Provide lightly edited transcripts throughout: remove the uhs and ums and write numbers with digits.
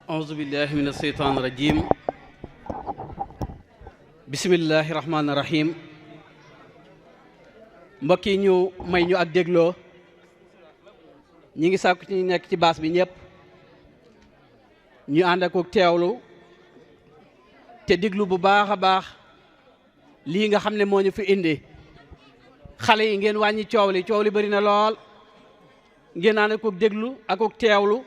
auzu billahi min asheytaan rajim bismillahi rahmaani rahim mbokk yi ñu may ñu ak dégloo ñi ngi sàkku ci ñu nekk ci baas bi ñëpp ñu ànd ak teewlu te déglu bu baax a baax lii nga xam ne moo ñu fi indi xale yi ngeen wàññi coow li bari na lool ngeen ànd ak déglu ak teewlu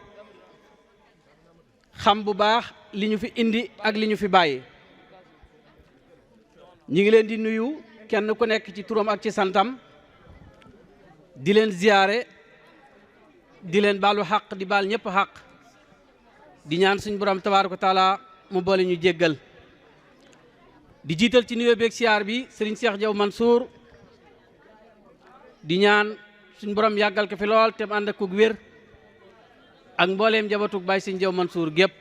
xam bu baax li ñu fi indi ak li ñu fi bàyyi. ñi ngi leen di nuyu kenn ku nekk ci turam ak ci santam di leen ziyaare di leen baalu xaq di baal ñëpp xaq di ñaan suñ borom tabaaraka taala mu boole ñu jéggal di jiital ci nuyoo beeg siyaar bi Serigne Cheikh Diaw Mansour di ñaan suñ borom yàggal ko fi lool te mu ànd ak ku wér ak mbooleem njabootug Baye Serigne Diaw Mansour gépp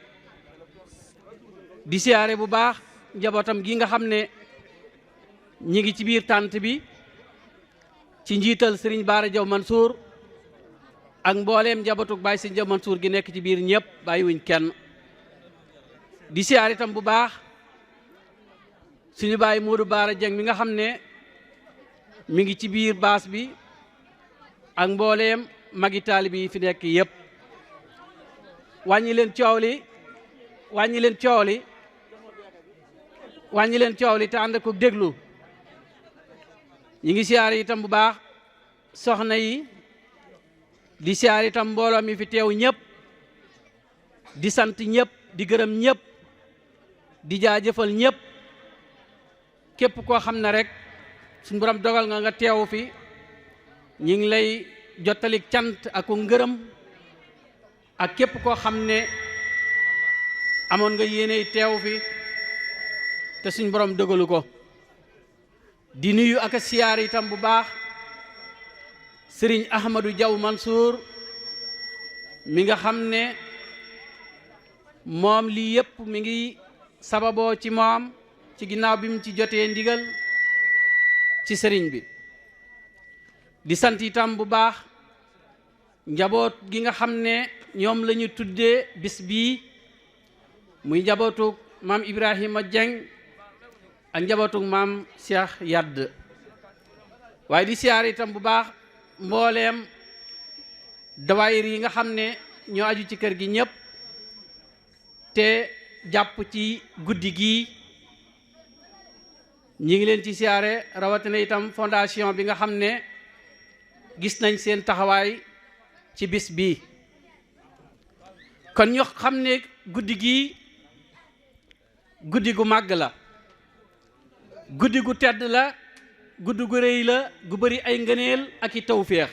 di siyaare bu baax njabootam gi nga xam ne ñi ngi ci biir tànt bi ci njiital Serigne Bara Diaw Mansour ak mbooleem njabootug Baye Serigne Diaw Mansour gi nekk ci biir ñëpp bàyyiwuñ kenn di siyaare itam bu baax suñu Baye Modou Bara Dieng mi nga xam ne mi ngi ci biir baas bi ak mbooleem magi taalibe yi fi nekk yëpp wàññi leen coow li te ànd ko déglu ñi ngi siyaare itam bu baax soxna yi di siyaare itam mbooloo mi fi teew ñëpp di sant ñëpp di gërëm ñëpp di jaajëfal ñëpp képp koo xam ne rek suñu borom dogal nga teew fi ñi ngi lay jottalik cant ak ngërëm ak képp koo xam ne amoon nga yéeney teew fi te suñ borom dogalu ko di nuyu ak a siyaar itam bu baax Serigne Ahmadou Diaw Mansour mi nga xam ne moom lii yëpp mi ngi sababoo ci moom ci ginnaaw bi mu ci jotee ndigal ci sëriñ bi di sant itam bu baax njaboot gi nga xam ne ñoom la ñu tuddee bis bii muy njabootu maam Ibrahima Dieng ak njabootu maam Cheikh Yadd waaye di siyaar itam bu baax mbooleem dawaayir yi nga xam ne ñoo aju ci kër gi ñëpp te jàpp ci guddi gii ñi ngi leen ci siyaare rawatina itam fondation bi nga xam ne gis nañ seen taxawaay ci bis bii kon ñu xam ne guddi gii guddi gu màgg la guddi gu tedd la guddi gu rëy la gu bari ay ngëneel ak i tawféex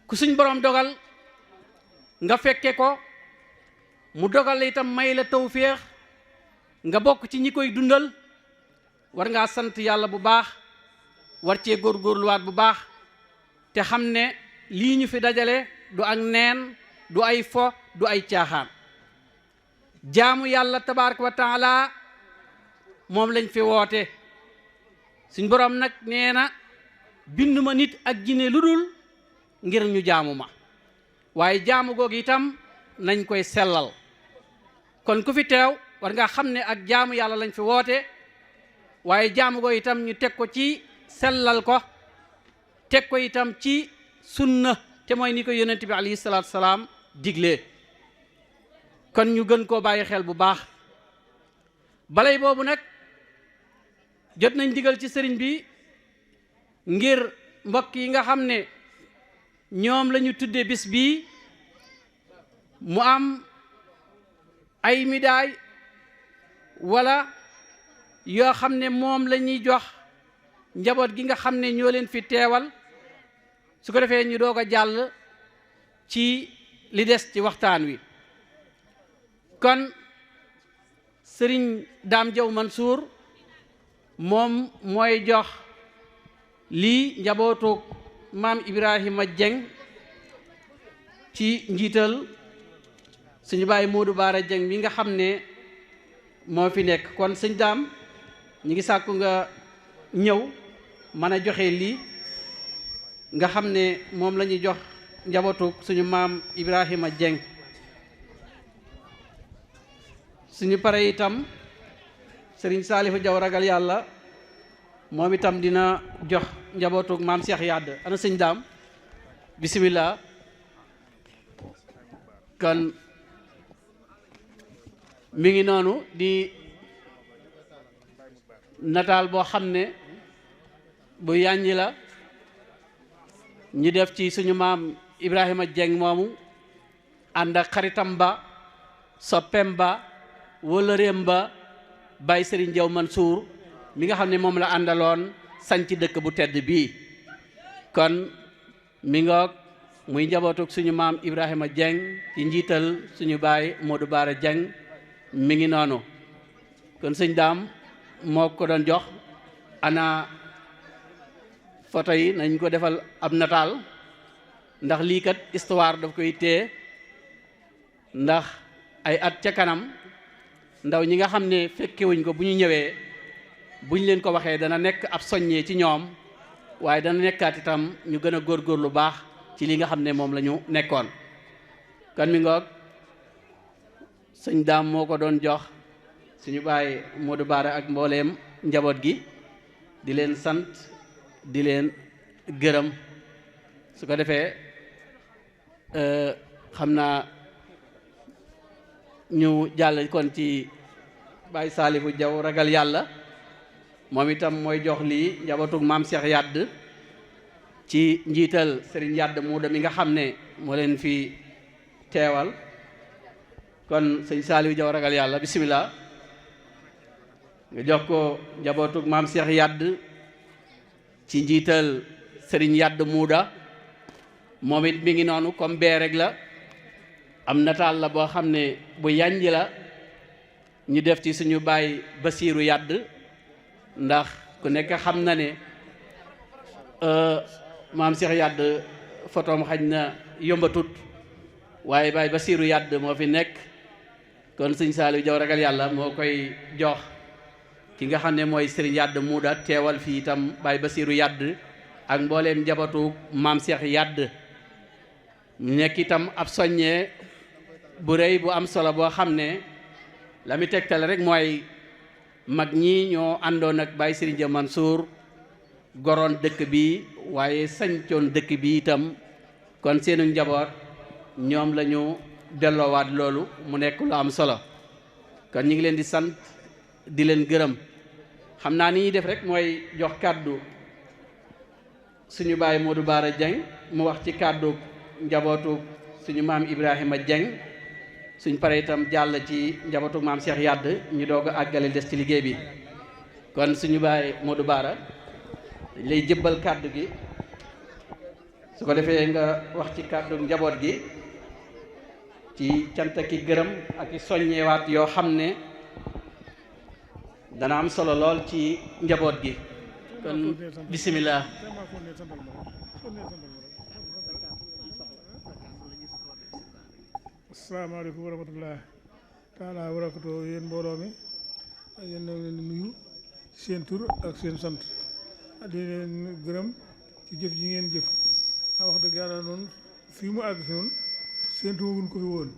ku suñ borom dogal nga fekke ko mu dogal la itam may la tawféex nga bokk ci ñi koy dundal war ngaa sant yàlla bu baax war cee góorgóorluwaat bu baax te xam ne lii ñu fi dajale du ak neen du ay fo du ay caaxaan jaamu yàlla tabaaraka wa taala moom lañ fi woote suñ borom nag nee na binduma nit ak jinne lu dul ngir ñu jaamu ma waaye jaamu googu itam nañ koy sellal kon ku fi teew war nga xam ne ak jaamu yàlla lañ fi woote waaye jaamu googu itam ñu teg ko ci sellal ko teg ko itam ci sunna te mooy ni ko yonent bi alayhi salaatu salaam diglee kon ñu gën koo bàyyi xel bu baax balay boobu nag jot nañ digal ci sëriñ bi ngir mbokk yi nga xam ne ñoom la ñu tuddee bis bii mu am ay médaille wala yoo xam ne moom la ñuy jox njaboot gi nga xam ne ñoo leen fi teewal su ko defee ñu doog a jàll ci li des ci waxtaan wi kon Serigne Dame Diaw Mansour moom mooy jox lii njabootu maam Ibrahima Dieng ci njiital suñu Baye Modou Bara Dieng mi nga xam ne moo fi nekk kon sëñ Dame ñi ngi sàkku nga ñëw mën a joxe lii nga xam ne moom la ñuy jox njabootu suñu maam Ibrahima Dieng suñu pare itam sëriñ Saalifu Jaw ragal yàlla moom itam dina jox njabootug maam Cheikh Yadd ana sëñ daam bismillah. kon mi ngi noonu di nataal boo xam ne bu yàññi la ñu def ci suñu maam Ibrahima Dieng moomu ànd ak xaritam ba soppem ba wóllëreem ba Baye Serigne Diaw Mansour mi nga xam ne moom la àndaloon sañ ci dëkk bu tedd bii. kon mi ngoog muy njabootuk suñu maam Ibrahima Dieng ci njiital suñu baay Modou Bara Dieng mi ngi noonu. kon sëñ daam moo ko doon jox ana photo yi nañ ko defal ab nataal ndax lii kat histoire daf koy téye ndax ay at ca kanam ndaw ñi nga xam ne fekkewuñ ko bu ñu ñëwee buñ leen ko waxee dana nekk ab soññee ci ñoom waaye dana nekkaat itam ñu gën a góorgóorlu baax ci li nga xam ne moom la ñu nekkoon. kon mi ngoog sëñ daam moo ko doon jox suñu baay Modou Bara ak mbooleem njaboot gi di leen sant di leen gërëm su ko defee xam naa ñu jàll kon ci Baye Saalifu Jaw ragal yàlla moom itam mooy jox lii njabootug maam Cheikh Yadd ci njiital Serigne Yadd Muuda mi nga xam ne moo leen fi teewal. kon sëñ Saalifu Jaw ragal yàlla bismillah nga jox ko njabootug maam Cheikh Yadd ci njiital Serigne Yadd Muuda moom it mi ngi noonu comme bee rek la am nataal la boo xam ne bu yànj la ñu def ci suñu baay Basiiru Yadd ndax ku nekk xam na ne maam Cheikh Yadd fotoom xaj na yombatut waaye baay Basiiru Yadd moo fi nekk. kon sëñ Saaliw Jaw ragal yàlla moo koy jox ki nga xam ne mooy Serigne Yadd Muuda teewal fii itam baay Basiiru Yadd ak mbooleem njabootu maam Cheikh Yadd nekk itam ab soññee bu rëy bu am solo boo xam ne la mu tegtal rek mooy mag ñi ñoo àndoon ak Baye Serigne Diaw Mansour goroon dëkk bi waaye sañcoon dëkk bi itam kon seenu njaboot ñoom la ñu delloowaat loolu mu nekk lu am solo. kon ñu ngi leen di sant di leen gërëm xam naa ni ñuy def rek mooy jox kàddu suñu baay Modou Bara Dieng mu wax ci kàddu njabootu suñu maam Ibrahima Dieng suñ pare itam jàll ci njabootu maam Cheikh Yadd ñu doog a àggale des ci liggéey bi. kon suñu baay Modou Bara dañ lay jëbbal kàddu gi su ko defee nga wax ci kàddu njaboot gi ci cant ki gërëm ak i soññewaat yoo xam ne dana am solo lool ci njaboot gi. kon bismillah. asalaamaaleykum wa rahmatullah taala wa barakatuh. yéen mbooloo mi yéen na leen nuyu seen tur ak seen sant di leen gërëm ci jëf ji ngeen jëf. wax dëgg yàlla noonu fii mu àgg fi noonu séentu wuñ ko fi woon.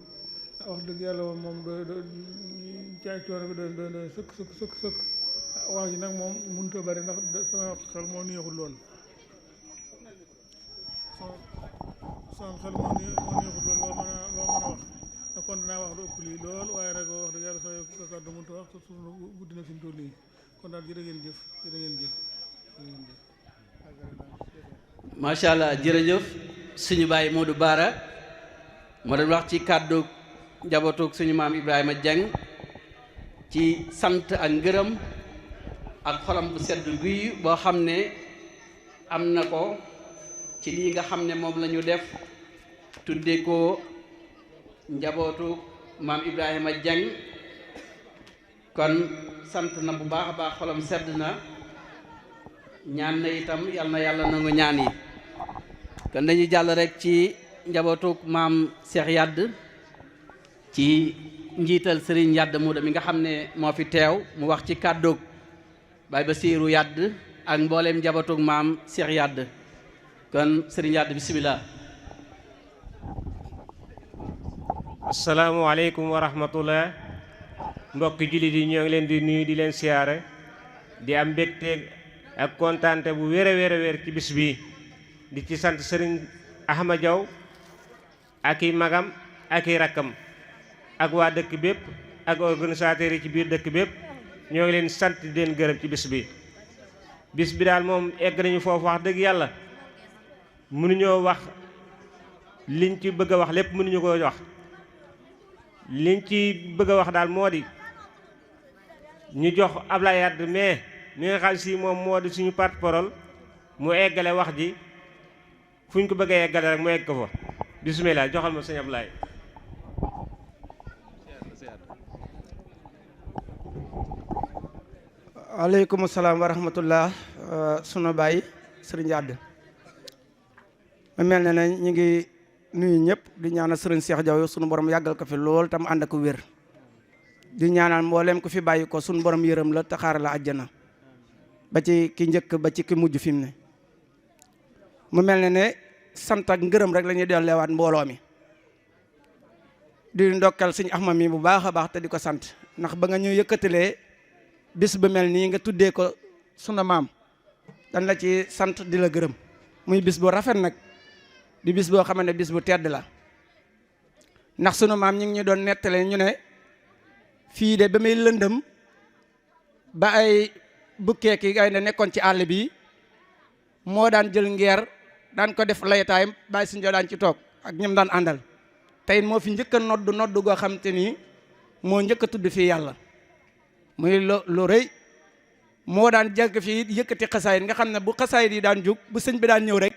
wax dëgg yàlla moom do caay coono bi doon sëkk wax ji nag moom mënut a bari ndax sama xel moo neexul lool sama xel moo neexul lool loo mën a wax te kon dinaa wax lu ëpp lii lool waaye nag wax dëgg yàlla sa kàddu mënut a wax te suñu guddi na fi mu toll nii kon daal jërë ngeen jëf. macha allah jërëjëf suñu baay Modou Bara moo doon wax ci kàddu njabootu suñu maam Ibrahima Dieng ci sant ak ngërëm ak xolam bu sedd guy boo xam ne am na ko ci lii nga xam ne moom la ñu def tudde ko njabootu maam Ibrahima Dieng. kon sant na bu baax a baax xolam sedd na ñaan na itam yal na yàlla nangu ñaan yi. kon dañuy jàll rek ci njabootu maam Cheikh Yadd ci njiital Serigne Yadd Muuda mi nga xam ne moo fi teew mu wax ci kàddug Baye Basiiru Yadd ak mbooleem njabootu maam Cheikh Yadd. kon Serigne Yadd bismillah. asalaamualeykum wa rahmatullah. mbokki jullit yi ñoo ngi leen di nuyu di leen siyaare di am mbégte ak kontaante bu wér a wér ci bis bi di ci sant sëriñ Ahmad Diaw ak i magam ak i rakkam ak waa dëkk bépp ak organisateurs yi ci biir dëkk bépp ñoo ngi leen sant di leen gërëm ci bis bi daal moom egg nañu foofu wax dëgg yàlla mënuñoo wax liñ ci bëgg a wax lépp mënuñu ko wax liñ ci bëgg a wax daal moo di ñu jox Ablaye Yade mais mi nga xam si moom moo di suñu porte-parole mu eggale wax ji fu ñu ko bëgg a eggale rek mu egg ko fa bismillah joxal ma sëñ Ablaye. aleykum salaam wa rahmatullah sunu baay sëriñ Yade ma mel ne na ñu ngi nuyu ñëpp di ñaanal sëriñ Cheikh Diaw sunu borom yàggal ko fi lool tam ànd ak wér di ñaanal mboolem ko fi bàyyi ko sunu borom yërëm la te xaar la àjjana ba ci ki njëkk ba ci ki mujj fi mu ne mu mel ne sant ak ngërëm rek la ñuy delleewaat mbooloo mi di ndokkal sëñ Ahmad mi bu baax a baax te di ko sant ndax ba nga ñu yëkkatalee bis bu mel nii nga tuddee ko sunu maam dañ la ci sant di la gërëm muy bis bu rafet nag di bis boo xam ne bis bu tedd la ndax sunu maam ñu ngi ñu doon nettale ñu ne fii de ba muy lëndëm ba ay bukkee ki ay ne nekkoon ci àll bi moo daan jël ngeer daan ko def laytaay bàyyi suñu daan ci toog ak ñoom daan àndal tey moo fi njëkk a nodd goo xam te ni moo njëkk a tudd fii yàlla muy lu rëy moo daan jàng fii yëkkati xasaayit nga xam ne bu xasaayit yi daan jóg bu sëñ bi daan ñëw rek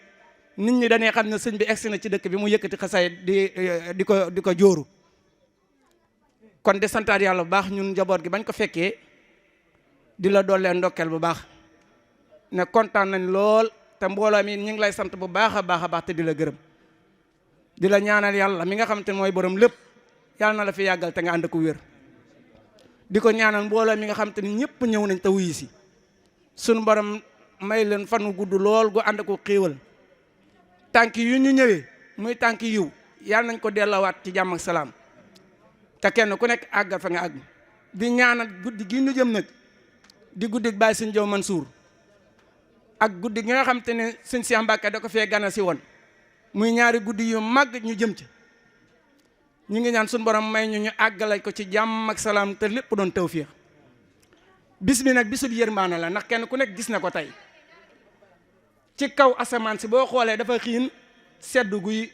nit ñi dañuy xam ne sëñ bi egsi na ci dëkk bi mu yëkkati xasaayit di ko jóoru kon di santaat yàlla bu baax ñun njaboot gi bañ ko fekkee di la dollee ndokkeel bu baax ne kontaan nañ lool te mbooloo mi ñu ngi lay sant bu baax a baax te di la gërëm di la ñaanal yàlla mi nga xam te mooy borom lépp yàlla na la fi yàggal te nga ànd ko wér di ko ñaanal mbooloo mi nga xam te ni ñëpp ñëw nañ te wuyu si sunu borom may leen fan wu gudd lool gu ànd ko xéewal tànk yu ñu ñëwee muy tànk yiw yàlla nañ ko delloowaat ci jàmm ak salaam te kenn ku nekk àggal fa nga àgg di ñaanal guddi gi ñu jëm nag di guddi Baye Sëñ Jaw Mansour ak guddi gi nga xam te ne sëñ Cheikh Mbacke da ko fee gana si woon muy ñaari guddi yu mag ñu jëm ci ñu ngi ñaan suñu borom may ñu àggale ko ci jàmm ak salaam te lépp doon tawfiix bis bi nag bisub yërmaane la ndax kenn ku nekk gis na ko tey ci kaw asamaan si boo xoolee dafa xiin seddu guy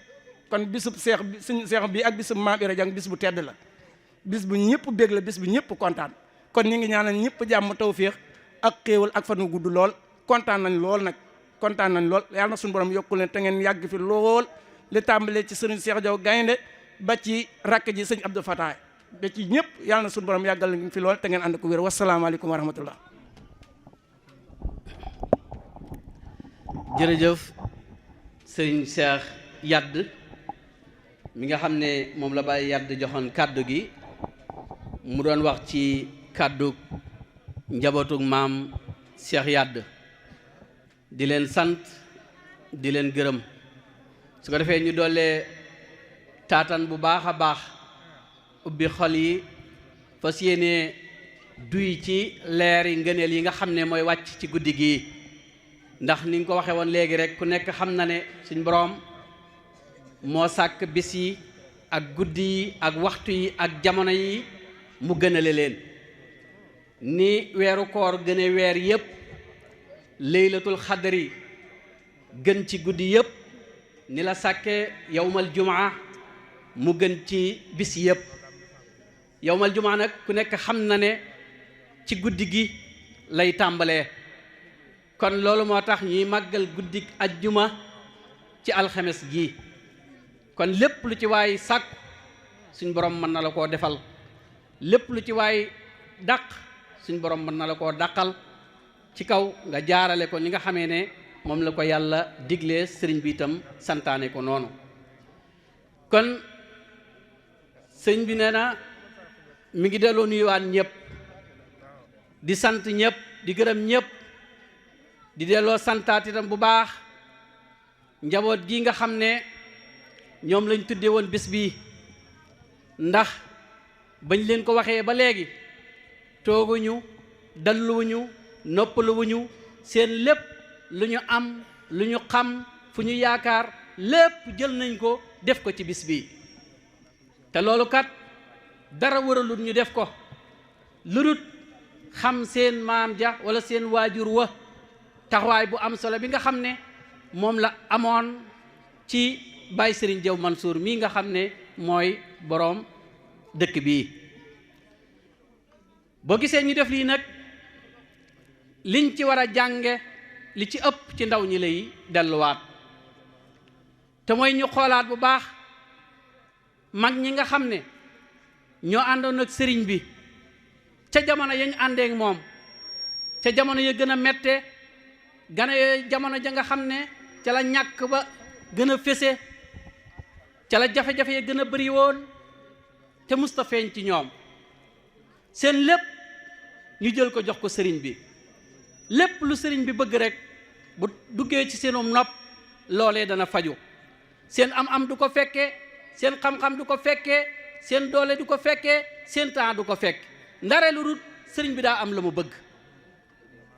kon bisub seex bi suñu seex bi ak bisub Maam Ibra Jang bis bu tedd la bis bu ñëpp bég la bis bu ñëpp kontaan kon ñu ngi ñaanal ñëpp jàmm tawfiix ak xéewal ak fanu gudd lool kontaan nañ lool nag kontaan nañ lool yàlla na suñu borom yokku leen te ngeen yàgg fi lool li tàmbalee ci sëriñ Cheikh Diaw gaynde ba ci rakk ji sëñ Abdou Fatah ba ci ñëpp yàlla na suñu borom yàggal leen fi lool te ngeen ànd ko wér wasalaamaaleykum wa rahmatullah. jërëjëf sëriñ Cheikh Yade mi nga xam ne moom la Baye Yade joxoon kàddu gi mu doon wax ci kàddu njabootug maam Cheikh Yade di leen sant di leen gërëm su ko defee ñu doolee taatan bu baax a baax ubbi xol yi fas yéene duy ci leeri ngëneel yi nga xam ne mooy wàcc ci guddi gii ndax ni nga ko waxee woon léegi rek ku nekk xam na ne suñ boroom moo sàkk bis yi ak guddi yi ak waxtu yi ak jamono yi mu gënale leen ni weeru koor gëne weer yépp laylatul xadri gën ci guddi yépp ni la sàkke yawmal jumaa mu gën ci bis yépp yawmal jumaa nag ku nekk xam na ne ci guddi gi lay tàmbalee kon loolu moo tax ñuy màggal guddik ajjuma ci alxames gi kon lépp lu ci waay sàkk suñ borom mën na la koo defal lépp lu ci waay dàq suñ borom mën na la koo dàqal ci kaw nga jaarale ko ni nga xamee ne moom la ko yàlla diglee sëriñ bi itam santaane ko noonu kon sëriñ bi nee na mi ngi delloo nuyuwaat ñëpp di sant ñëpp di gërëm ñëpp di delloo santaat itam bu baax njaboot gi nga xam ne ñoom lañ tuddee woon bis bii ndax bañ leen ko waxee ba léegi tooguñu dalluwuñu noppaluwuñu seen lépp lu ñu am lu ñu xam fu ñu yaakaar lépp jël nañ ko def ko ci bis bi te loolu kat dara waralul ñu def ko lu dul xam seen maam ja wala seen waajur wa taxawaay bu am solo bi nga xam ne moom la amoon ci Baye Serigne Diaw Mansour mii nga xam ne mooy boroom dëkk bii boo gisee ñu def lii nag liñ ci war a jànge li ci ëpp ci ndaw ñi lay delluwaat te mooy ñu xoolaat bu baax mag ñi nga xam ne ñoo àndoon ak sëriñ bi ca jamono yañ àndeek moom ca jamono ya gën a mette gane yooyu jamono ja nga xam ne ca la ñàkk ba gën a fese ca la jafe-jafe ya gën a bëri woon te musta feeñ ci ñoom seen lépp ñu jël ko jox ko sëriñ bi lépp lu sëriñ bi bëgg rek bu duggee ci seenum nopp loolee dana faju seen am du ko fekkee seen xam-xam du ko fekkee seen doole du ko fekkee seen temps du ko fekk ndare lu dul sëriñ bi daa am la mu bëgg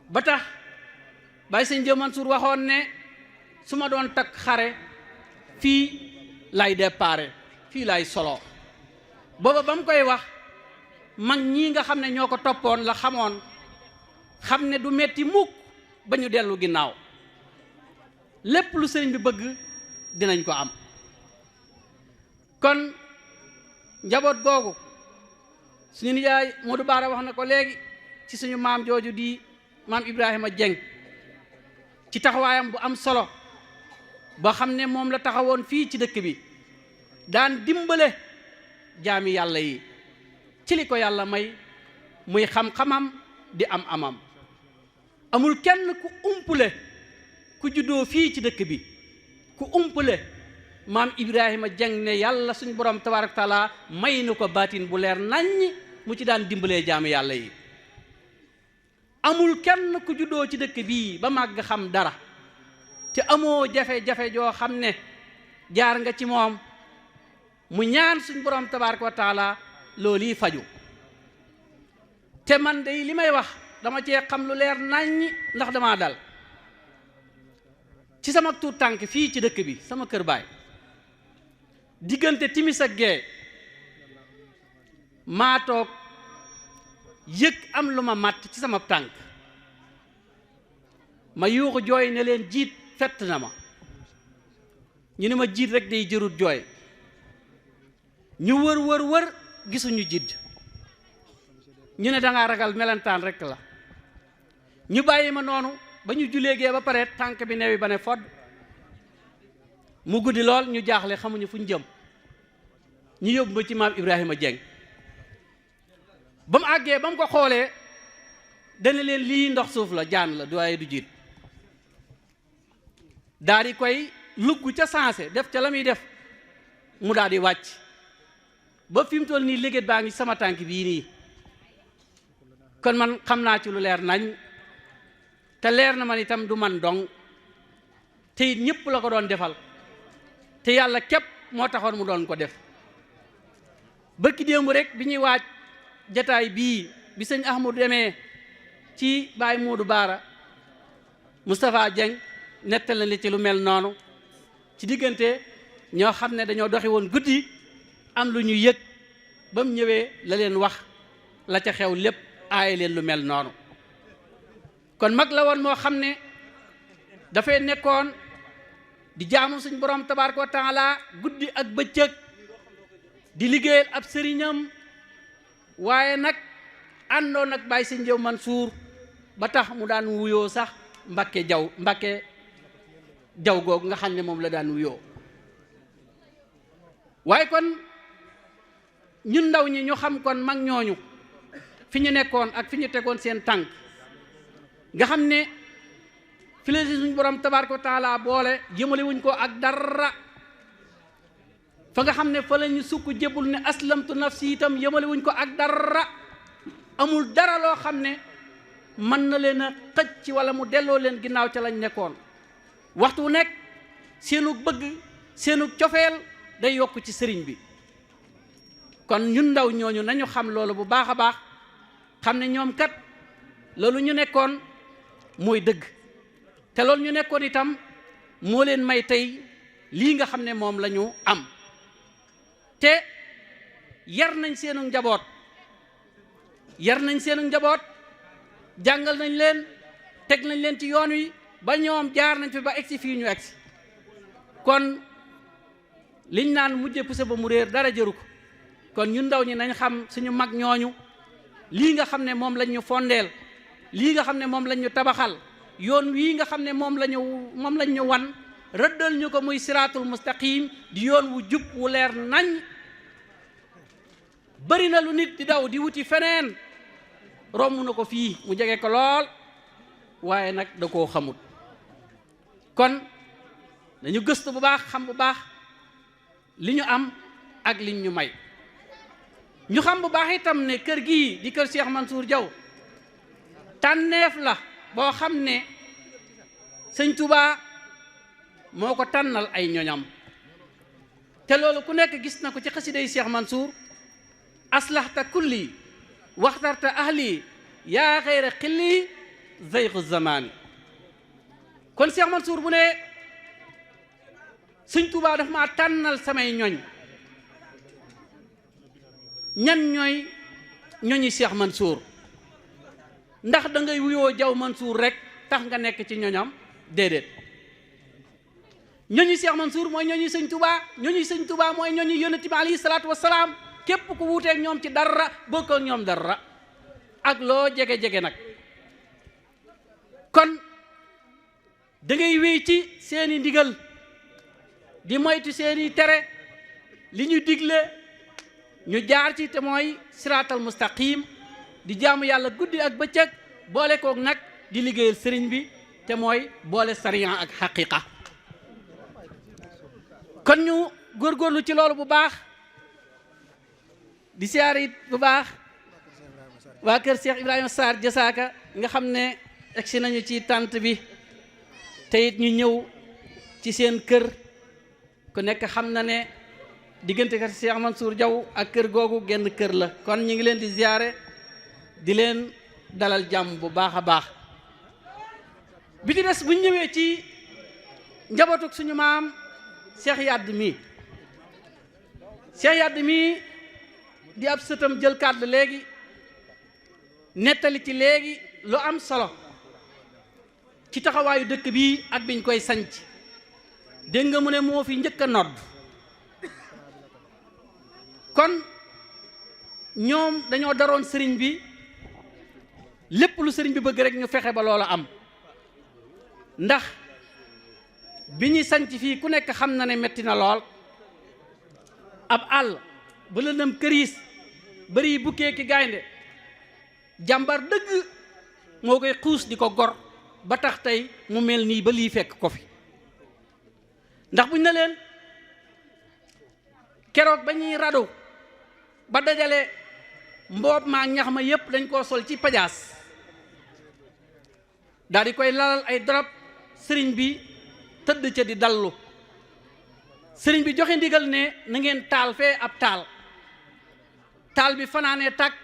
ba tax Baye Serigne Diaw Mansour waxoon ne su ma doon takk xare fii lay déparé fii lay solo booba ba mu koy wax mag ñii nga xam ne ñoo ko toppoon la xamoon xam ne du metti mukk ba ñu dellu ginnaaw lépp lu sëriñ bi bëgg dinañ ko am kon njaboot googu suñu nijaay Modou Bara wax na ko léegi ci suñu maam jooju di maam Ibrahima Dieng ci taxawaayam bu am solo boo xam ne moom la taxawoon fii ci dëkk bi daan dimbale jaami yàlla yi ci li ko yàlla may muy xam-xamam di am amam amul kenn ku umpule ku juddoo fii ci dëkk bi ku umpule maam Ibrahima Dieng ne yàlla suñu borom tabaaraka taala may na ko baatin bu leer naññ mu ci daan dimbalee jaami yàlla yi amul kenn ku juddoo ci dëkk bii ba màgg xam dara te amoo jafe-jafe joo xam ne jaar nga ci moom mu ñaan suñ borom tabaaraka wa taala loolu yi faju te man de li may wax dama cee xam lu leer naññ ndax damaa dal ci sama tuut tànk fii ci dëkk bi sama kër baay diggante timis ak gee maa toog yëg am lu ma màtt ci sama tànk ma yuuxu jooy ne leen jiit fett na ma ñu ne ma jiit rek day jërut jooy ñu wër gisuñu jiit ñu ne dangaa ragal melentaan rek la ñu bàyyi ma noonu ba ñu julee gee ba pare tànk bi newi ba ne fodd mu guddi lool ñu jaaxle xamuñu fu ñu jëm ñu yóbbu ma ci maam Ibrahima Dieng ba mu àggee ba mu ko xoolee dana leen lii ndox suuf la jaan la du waaye du jiit daal di koy lugg ca sansé def ca la muy def mu daal di wàcc ba fi mu toll nii léget baa ngi sama tànk bii nii kon man xam naa ci lu leer nañ te leer na man itam du man dong te it ñëpp la ko doon defal te yàlla képp moo taxoon mu doon ko def bëkki démb rek bi ñuy waaj jataay bii bi sëñ Ahmadou demee ci Baye Modou Bara Moustapha Dieng nettal na li ci lu mel noonu ci diggante ñoo xam ne dañoo doxi woon guddi am lu ñu yëg ba mu ñëwee la leen wax la ca xew lépp aaye leen lu mel noonu kon mag la woon moo xam ne dafay nekkoon di jaamu suñ borom tabaaraka wa taala guddi ak bëccëg di liggéeyal ab sëriñam waaye nag àndoon ak Baye Serigne Diaw Mansour ba tax mu daan wuyoo sax Mbàkke jaw googu nga xam ne moom la daan wuyoo waaye kon ñun ndaw ñi ñu xam kon mag ñooñu fi ñu nekkoon ak fi ñu tegoon seen tànk nga xam ne fi la suñ borom tabaaraka wa taala boole jëmale wuñ ko ak dara fa nga xam ne fa la ñu sukk jébul ne aslamtu nafsi itam yëmale wuñ ko ak dara amul dara loo xam ne mën na leen a xëcc wala mu delloo leen ginnaaw ca lañ nekkoon waxtu wu nekk seenu bëgg seenu cofeel day yokk ci sëriñ bi kon ñun ndaw ñooñu nañu xam loolu bu baax a baax xam ne ñoom kat loolu ñu nekkoon mooy dëgg te loolu ñu nekkoon itam moo leen may tey lii nga xam ne moom la ñu am te yar nañ seenu njaboot jàngal nañ leen teg nañ leen ci yoon wi ba ñoom jaar nañ fi ba egsi fii ñu egsi kon liñ naan mujje puso ba mu réer dara jëru ko kon ñun ndaw ñi nañ xam suñu mag ñooñu lii nga xam ne moom lañ ñu fondeel lii nga xam ne moom lañ ñu tabaxal yoon wii nga xam ne moom lañ ñu wan rëddal ñu ko muy siraatul mustaqim di yoon wu jub wu leer nañ bari na lu nit di daw di wuti feneen romb na ko fii mu jege ko lool waaye nag da koo xamut kon dañu gëstu bu baax xam bu baax li ñu am ak liñ ñu may ñu xam bu baax itam ne kër gii di kër Cheikh Mansour Diaw tànneef la boo xam ne sëñ Touba moo ko tànnal ay ñoñam te loolu ku nekk gis na ko ci xasiday Cheikh Mansour aslahta kulli waxtarta ahli yaa xayra xilli zeyqu zamani kon Cheikh Mansour bu ne sëñ Touba daf maa tànnal samay ñoñ ñan ñooy ñoñi Cheikh Mansour ndax da ngay wuyoo Diaw Mansour rek tax nga nekk ci ñoñam déedéet ñoñi Cheikh Mansour mooy ñoñi sëñ Touba mooy ñoñi yonent bi alayhi salaatu wasalaam képp ku wuuteeg ñoom ci dara bokk ak ñoom dara ak loo jege-jege nag kon da ngay wéy ci seeni ndigal di moytu seeni tere li ñu digle ñu jaar ci te mooy siraatal mustaqim di jaamu yàlla guddi ak bëccëg boole koog nag di liggéeyal sëriñ bi te mooy boole sariya ak xaqiqa kon ñu góorgóorlu ci loolu bu baax di siyaare it bu baax waa kër Cheikh Ibrahima Sarr Jasaaka nga xam ne egsi nañu ci tànt bi te it ñu ñëw ci seen kër ku nekk xam na ne diggante kër Cheikh Mansour Diaw ak kër googu genn kër la kon ñu ngi leen di ziyaare di leen dalal jàmm bu baax a baax bi ci des bu ñu ñëwee ci njabootuk suñu maam Cheikh Yadd mi Cheikh Yadd mi di ab sëtam jël kàddu léegi nettali ci léegi lu am solo ci taxawaayu dëkk bi ak biñ koy sanc dégg nga mu ne moo fi njëkk a nodd kon ñoom dañoo daroon sëriñ bi lépp lu sëriñ bi bëgg rek ñu fexe ba loola am ndax bi ñuy sanc fii ku nekk xam na ne metti na lool ab àll ba lëndëm këriis bari bukkee ki gaynde jàmbar dëgg moo koy xuus di ko gor ba tax tey mu mel nii ba lii fekk ko fi ndax buñ na leen keroog ba ñuy radu ba dajale mboob maa ñax ma yépp dañ koo sol ci pajaas daal di koy lalal ay dorop sëriñ bi tëdd ca di dallu sëriñ bi joxe ndigal ne na ngeen taal fee ab taal bi fanaanee tàkk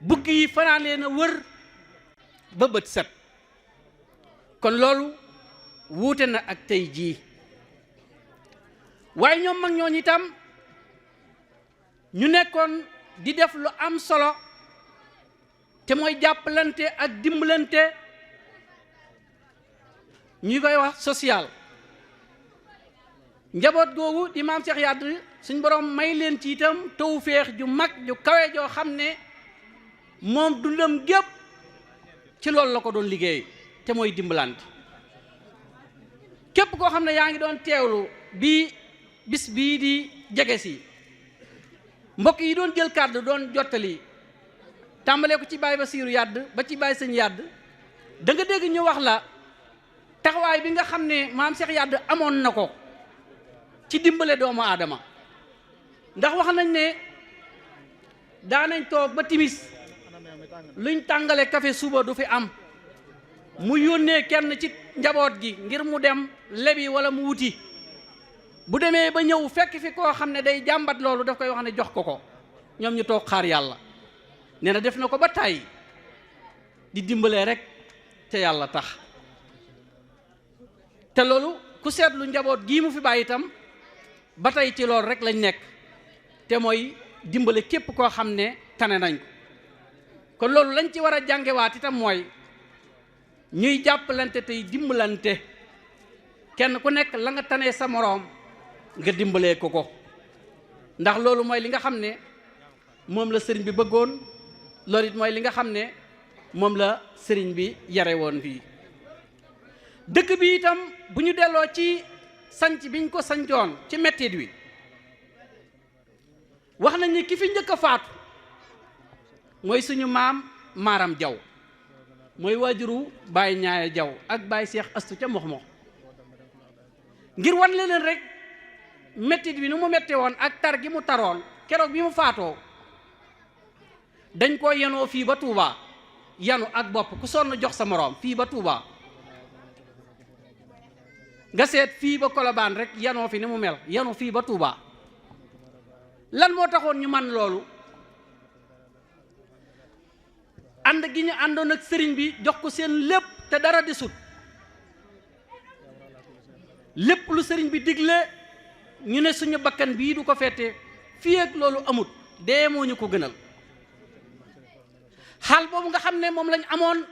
bukki yi fanaanee na wër ba bët set kon loolu wuute na ak tey jii waaye ñoom mag ñooñu itam ñu nekkoon di def lu am solo te mooy jàppalante ak dimbalante ñu koy wax social njaboot googu di maam Cheikh Yadd suñ borom may leen ci itam tawféex ju mag ju kawe joo xam ne moom dundam gépp ci loolu la ko doon liggéey te mooy dimbalante képp koo xam ne yaa ngi doon teewlu bis bii di jege si mbokk yi doon jël kàddu doon jottali tàmbalee ko ci baay Basiiru Yadd ba ci baay sëñ Yadd da nga dégg ñu wax la taxawaay bi nga xam ne maam Cheikh Yadd amoon na ko ci dimbale doomu aadama ndax wax nañ ne daanañ toog ba timis luñ tàngale café suba du fi am mu yónnee kenn ci njaboot gi ngir mu dem lebi wala mu wuti bu demee ba ñëw fekk fi koo xam ne day jàmbat loolu daf koy wax ne jox ko ñoom ñu toog xaar yàlla nee na def na ko ba tàyyi di dimbalee rek te yàlla tax te loolu ku seetlu njaboot gii mu fi bàyyi itam ba tey ci loolu rek lañ nekk te mooy dimbale képp koo xam ne tane nañ ko kon loolu lañ ci war a jàngewaat itam mooy ñuy jàppalante tey dimbalante kenn ku nekk la nga tanee sa moroom nga dimbalee ko ndax loolu mooy li nga xam ne moom la sëriñ bi bëggoon loolu it mooy li nga xam ne moom la sëriñ bi yare woon fii dëkk bi itam bu ñu delloo ci sanc biñ ko sancoon ci mettit wi wax nañ ni ki fi njëkk a faatu mooy suñu maam Maaram Jaw mooy waajuru Baay Ñaaya Jaw ak Baay Seex Astu ca mox-mox ngir wan leen rek mettit bi nu mu mette woon ak tar gi mu taroon keroog bi mu faatoo dañ ko yenoo fii ba Touba yanu ak bopp ku sonn jox sa moroom fii ba Touba nga seet fii ba Colobane rek yanoo fi ni mu mel yanu fii ba Touba lan moo taxoon ñu man loolu ànd gi ñu àndoon ak sëriñ bi jox ko seen lépp te dara di sut lépp lu sëriñ bi digle ñu ne suñu bakkan bii du ko fete fii ak loolu amut dee moo ñu ko gënal xaal boobu nga xam ne moom lañ amoon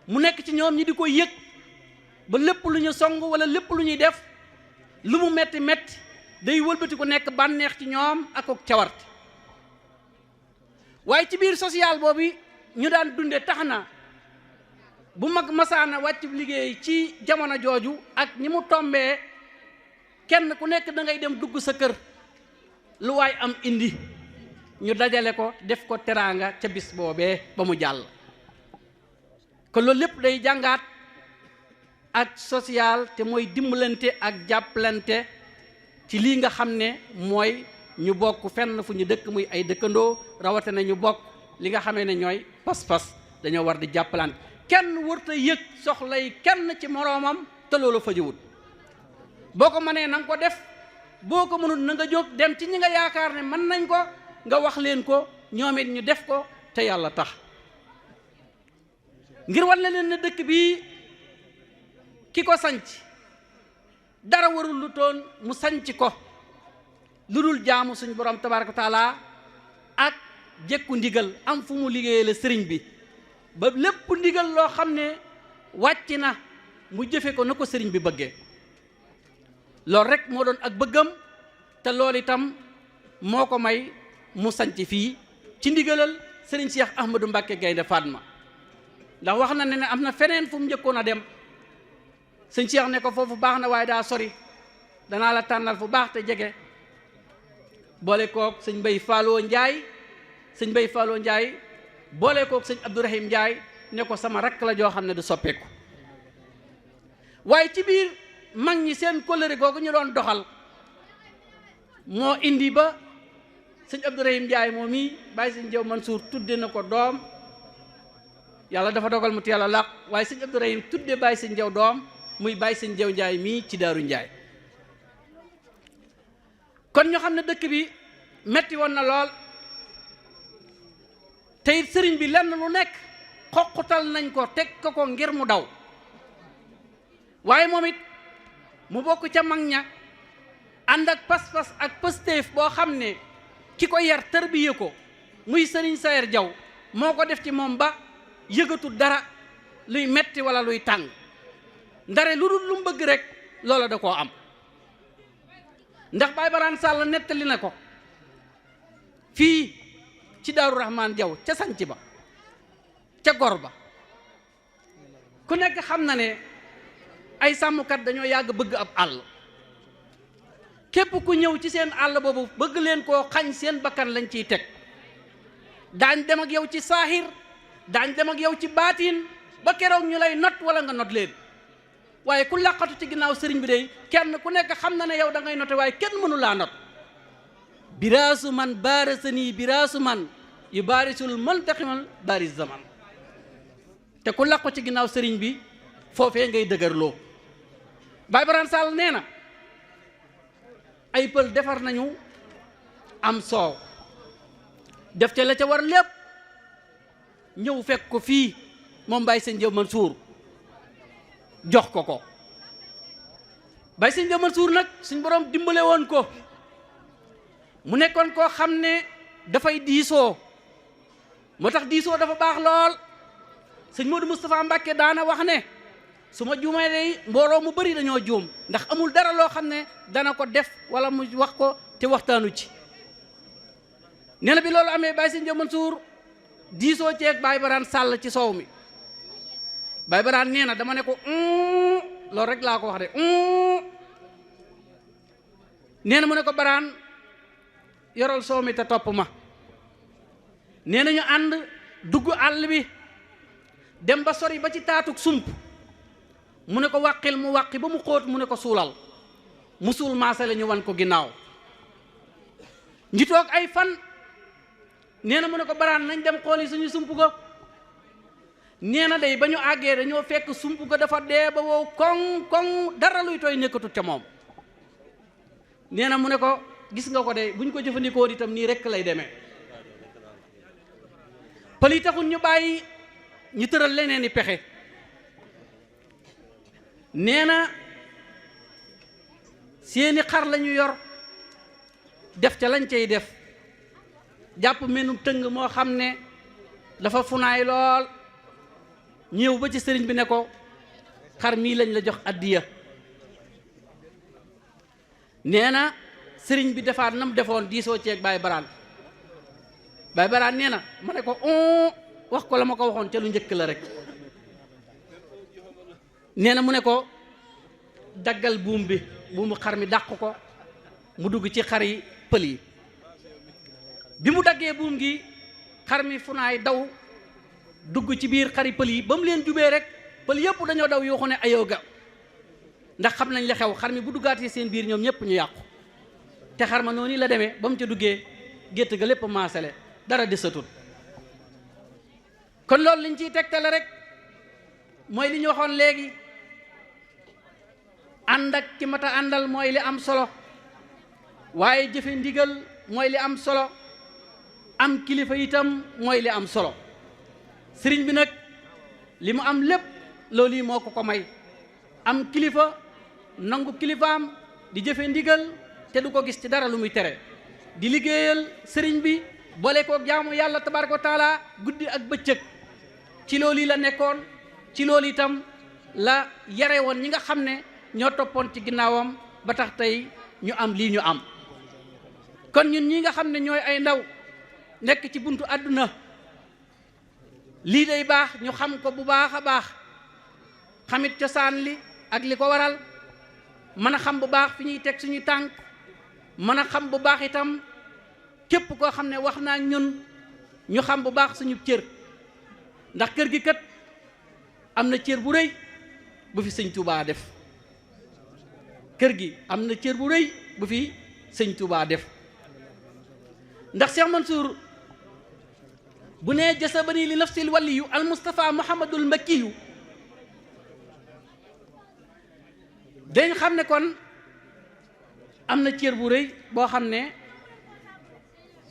mu nekk ci ñoom ñi di ko yëg ba lépp lu ñu song wala lépp lu ñuy def lu mu metti metti day wëlbati ko nekk bànneex ci ñoom ak cawarte waaye ci biir social boobu ñu daan dunde tax na bu mag masaana wàcc liggéey ci jamono jooju ak ñi mu tombee kenn ku nekk da ngay dem dugg sa kër lu waay am indi ñu dajale ko def ko teraanga ca bis boobee ba mu jàll kon loolu lépp day jàngaat ak social te mooy dimbalante ak jàppalante ci lii nga xam ne mooy ñu bokk fenn fu ñu dëkk muy ay dëkkandoo rawatina ñu bokk li nga xamee ne ñooy pas-pas dañoo war di jàppalante kenn warta yëg soxlay kenn ci moroomam te loolu fajuwut boo ko mënee na nga ko def boo ko mënut na nga jóg dem ci ñi nga yaakaar ne mën nañ ko nga wax leen ko ñoom it ñu def ko te yàlla tax ngir wan leen ne dëkk bii ki ko sanc dara warul lu toon mu sanc ko lu dul jaamu suñu borom tabaaraka wa taala ak jekku ndigal am fu mu liggéeyee la sëriñ bi ba lépp ndigal loo xam ne wàcc na mu jëfe ko na ko sëriñ bi bëggee loolu rek moo doon ak bëggam te loolu itam moo ko may mu sanc fii ci ndigalal sëriñ Cheikh Ahmadou Mbacké Gaynde Fatma ndax wax na ne am na feneen fu mu njëkkoon a dem sëñ Cheikh ne ko foofu baax na waaye daa sori danaa la tànnal fu baax te jege boole kook sëñ Mbay Falloo Njaay sëñ Mbay Falloo Njaay boole kook sëñ Abdourahim Njaay ne ko sama rakk la joo xam ne du soppeeku waaye ci biir mag ñi seen kóllëre googu ñu doon doxal moo indi ba sëñ Abdourahim Njaay moom mii bàyyi sëñ Jaw Mansour tudde na ko doom yàlla dafa dogal mu teel a làq waaye sëñ Abdourahim tudde bàyyi sëñ Jaw doom muy bàyyi sëñ Jaw Njaay mii ci Daaru Njaay kon ñoo xam ne dëkk bi metti woon na lool te it sëriñ bi lenn lu nekk xoqutal nañ ko teg ko ngir mu daw waaye moom it mu bokk ca mag ña ànd ak pas-pas ak pëstéef boo xam ne ki ko yar tërbiye ko muy sëriñ Sayer Jaw moo ko def ci moom ba yëgatu dara luy metti wala luy tàng ndare lu dul lu mu bëgg rek loola da koo am ndax Baay Baraan Sàll nettali na ko fii ci Daaru Rahmaan Jaw ca sanc ba ca gor ba ku nekk xam na ne ay sàmmkat dañoo yàgg bëgg ab àll képp ku ñëw ci seen àll boobu bëgg leen koo xañ seen bakkan lañ ciy teg daañ dem ak yow ci saahir daañ dem ak yow ci baatin ba keroog ñu lay not wala nga not leen waaye ku làqatu ci ginnaaw sëriñ bi dey kenn ku nekk xam na ne yow da ngay note waaye kenn mënu laa not biraasu man baarasanii biraasu man yu baarisul mantaximal baaris zaman te ku làqu ci ginnaaw sëriñ bi foofee ngay dëgërloo Baay Baraan Sall nee na ay pël defar nañu am soow def ca la ca war lépp ñëw fekk ko fii moom Baye Sëñ Jaw Mansour jox ko ko Baye Sëñ Jaw Mansour nag suñ borom dimbale woon ko mu nekkoon koo xam ne dafay diisoo moo tax diisoo dafa baax lool sëñ Modou Moustapha Mbacke daana wax ne su ma juumee day mbooloo mu bari dañoo juum ndax amul dara loo xam ne dana ko def wala mu wax ko te waxtaanu ci nee na bi loolu amee Baye Sëñ Jaw Mansour diisoo ceeg Baye Baraan Sàll ci soow mi Baye Baraan nee na dama ne ko loolu rek laa ko wax de nee na mu ne ko Baraan yoral soow mi te topp ma nee na ñu ànd dugg àll bi dem ba sori ba ci taatuk sump mu ne ko wàqil mu wàqi ba mu xóot mu ne ko suulal mu suul maasale ñu wan ko ginnaaw ñi toog ay fan nee na mu ne ko Baraan nañ dem xooli suñu sump ko nee na day ba ñu àggee dañoo fekk sump ko dafa dee ba wow koŋ koŋ dara luy tooy nekkatut ca moom nee na mu ne ko gis nga ko de buñ ko jëfandikoo itam nii rekk lay demee pël yi taxul ñu bàyyi ñu tëral leneen i pexe nee na seeni xar lañu yor def ca lañ cay def jàpp menum tëng moo xam ne dafa funaay lool ñëw ba ci sëriñ bi ne ko xar mii lañ la jox addiya nee na sëriñ bi defaat nam defoon diisoo ceeg Baye Baraan nee na ma ne ko wax ko la ma ko waxoon ca lu njëkk la rek nee na mu ne ko daggal buum bi buumu xar mi dàq ko mu dugg ci xar yi pël yi bi mu daggee buum gi xar mi funaay daw dugg ci biir xari pël yi ba mu leen jubee rek pël yëpp dañoo daw yoo xam ne ayooga ndax xam nañ la xew xar mi bu duggaatee seen biir ñoom ñëpp ñu yàqu te xar ma noonu la demee ba mu ca duggee gétt ga lépp maasale dara desatul kon loolu liñ ciy tegtale rek mooy li ñu waxoon léegi ànd ak ki mat a àndal mooy li am solo waaye jëfe ndigal mooy li am solo am kilifa itam mooy li am solo sëriñ bi nag li mu am lépp loolu yi moo ko ko may am kilifa nangu kilifaam di jëfe ndigal te du ko gis ci dara lu muy tere di liggéeyal sëriñ bi boole ko jaamu yàlla tabaaraka wa taala guddi ak bëccëg ci loolu yi la nekkoon ci loolu itam la yare woon ñi nga xam ne ñoo toppoon ci ginnaawam ba tax tey ñu am lii ñu am kon ñun ñi nga xam ne ñooy ay ndaw nekk ci buntu àdduna lii day baax ñu xam ko bu baax a baax xamit cosaan li ak li ko waral mën a xam bu baax fi ñuy teg suñuy tànk mën a xam bu baax itam képp koo xam ne wax naa ñun ñu xam bu baax suñu cër ndax kër gi kat am na cër bu rëy bu fi sëñ Touba def kër gi am na cër bu rëy bu fi sëñ Touba def ndax Cheikh Mansour bu nee jasabani li nafsil waliyu al Mustafa Muhammadul Makkiyu dañ xam ne kon am na cër bu rëy boo xam ne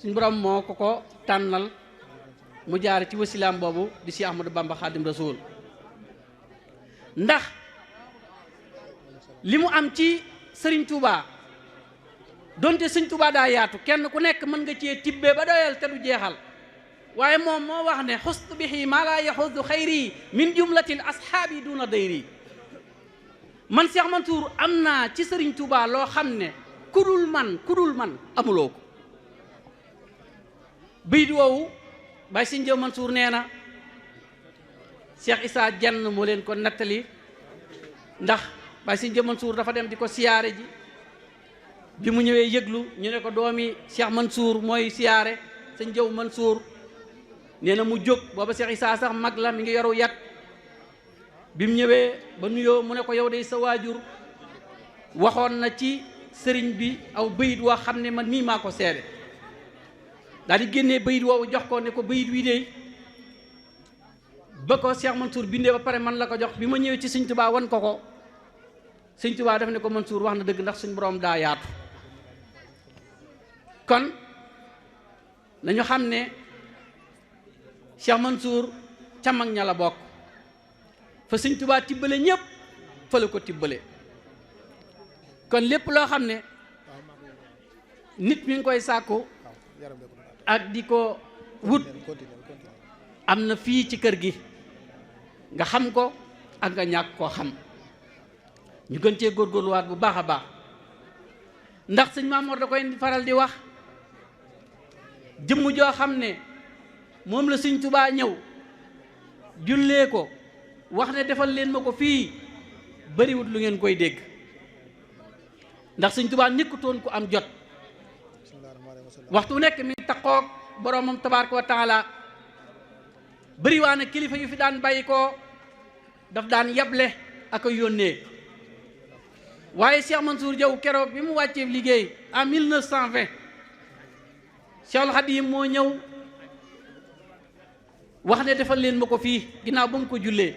suñ borom moo ko ko tànnal mu jaar ci wasilaam boobu di Cheikh Ahmadou Bamba Khadim Rasoul ndax li mu am ci Sëriñ Touba donte Sëriñ Touba daa yaatu kenn ku nekk mën nga cee tibbee ba doyal te du jeexal waaye moom moo wax ne xustu bihi maa laa yaxudu xayri min jumlatil ashaabi duna dayri man Cheikh Mansour am naa ci Sëriñ Touba loo xam ne ku dul man amuloo ko bayit woowu Baye Sëñ Jaw Mansour nee na Cheikh Issa Dieng moo leen ko nattali ndax Baye Sëñ Jaw Mansour dafa dem di ko siyaare ji bi mu ñëwee yëglu ñu ne ko doomi Cheikh Mansour mooy siyaare Sëñ Jaw Mansour nee na mu jóg booba Cheikh Issa sax mag la mi ngi yoru yat bi mu ñëwee ba nuyoo mu ne ko yow day sa waajur waxoon na ci sëriñ bi aw bayit woo xam ne man mii maa ko seede daal di génnee bayit woowu jox ko ne ko bayit wi de ba ko Cheikh Mansour bindee ba pare man la ko jox bi ma ñëwee ci Sëñ Tuubaa wan ko ko Sëñ Tuubaa daf ne ko Mansour wax na dëgg ndax suñ borom daa yaatu kon nañu xam ne Cheikh Mansour ca mag ña la bokk fa Sëñ Tuubaa tibbale ñëpp fa la ko tibbale kon lépp loo xam ne nit mi ngi koy sàkku ak di ko wut am na fii ci kër gi nga xam ko ak nga ñàkk koo xam ñu gën cee góorgóorluwaat bu baax a baax ndax sëñ Maamoor da koy faral di wax jëmm joo xam ne moom la Sëñ Tuubaa ñëw jullee ko wax ne defal leen ma ko fii bariwut lu ngeen koy dégg ndax Sëñ Tuubaa nekkutoon ku am jot waxtu nekk mi taqoog boroomam tabaaraka wa taala bariwaa na kilifa yu fi daan bàyyi ko daf daan yable ak a yónnee waaye Cheikh Mansour Diaw keroog bi mu wàccee liggéey en 1920 Cheikhul Khadim moo ñëw wax ne defal leen ma ko fii ginnaaw ba mu ko jullee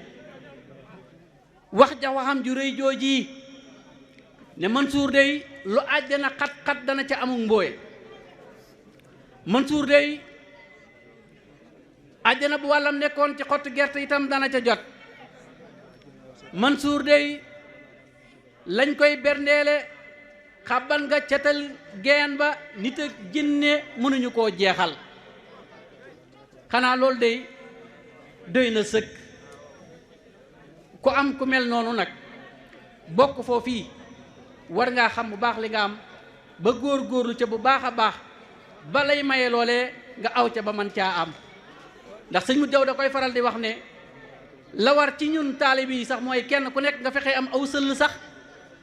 wax ja waxam ju rëy jooji ne Mansour day lu àjjana xat-xat dana ca amul mbooye Mansour day àjjana bu wàllam nekkoon ci xottu gerte itam dana ca jot Mansour day lañ koy berndeele xabban nga catal geen ba nit ak jinne mënuñu koo jeexal xanaa loolu day doy na sëkk ku am ku mel noonu nag bokk foofii war ngaa xam bu baax li nga am ba góor-góorlu ca bu baax a baax ba lay maye loolee nga aw ca ba man caa am ndax sëñ mu jaw da koy faral di wax ne la war ci ñun taalibe yi sax mooy kenn ku nekk nga fexe am aw sëll sax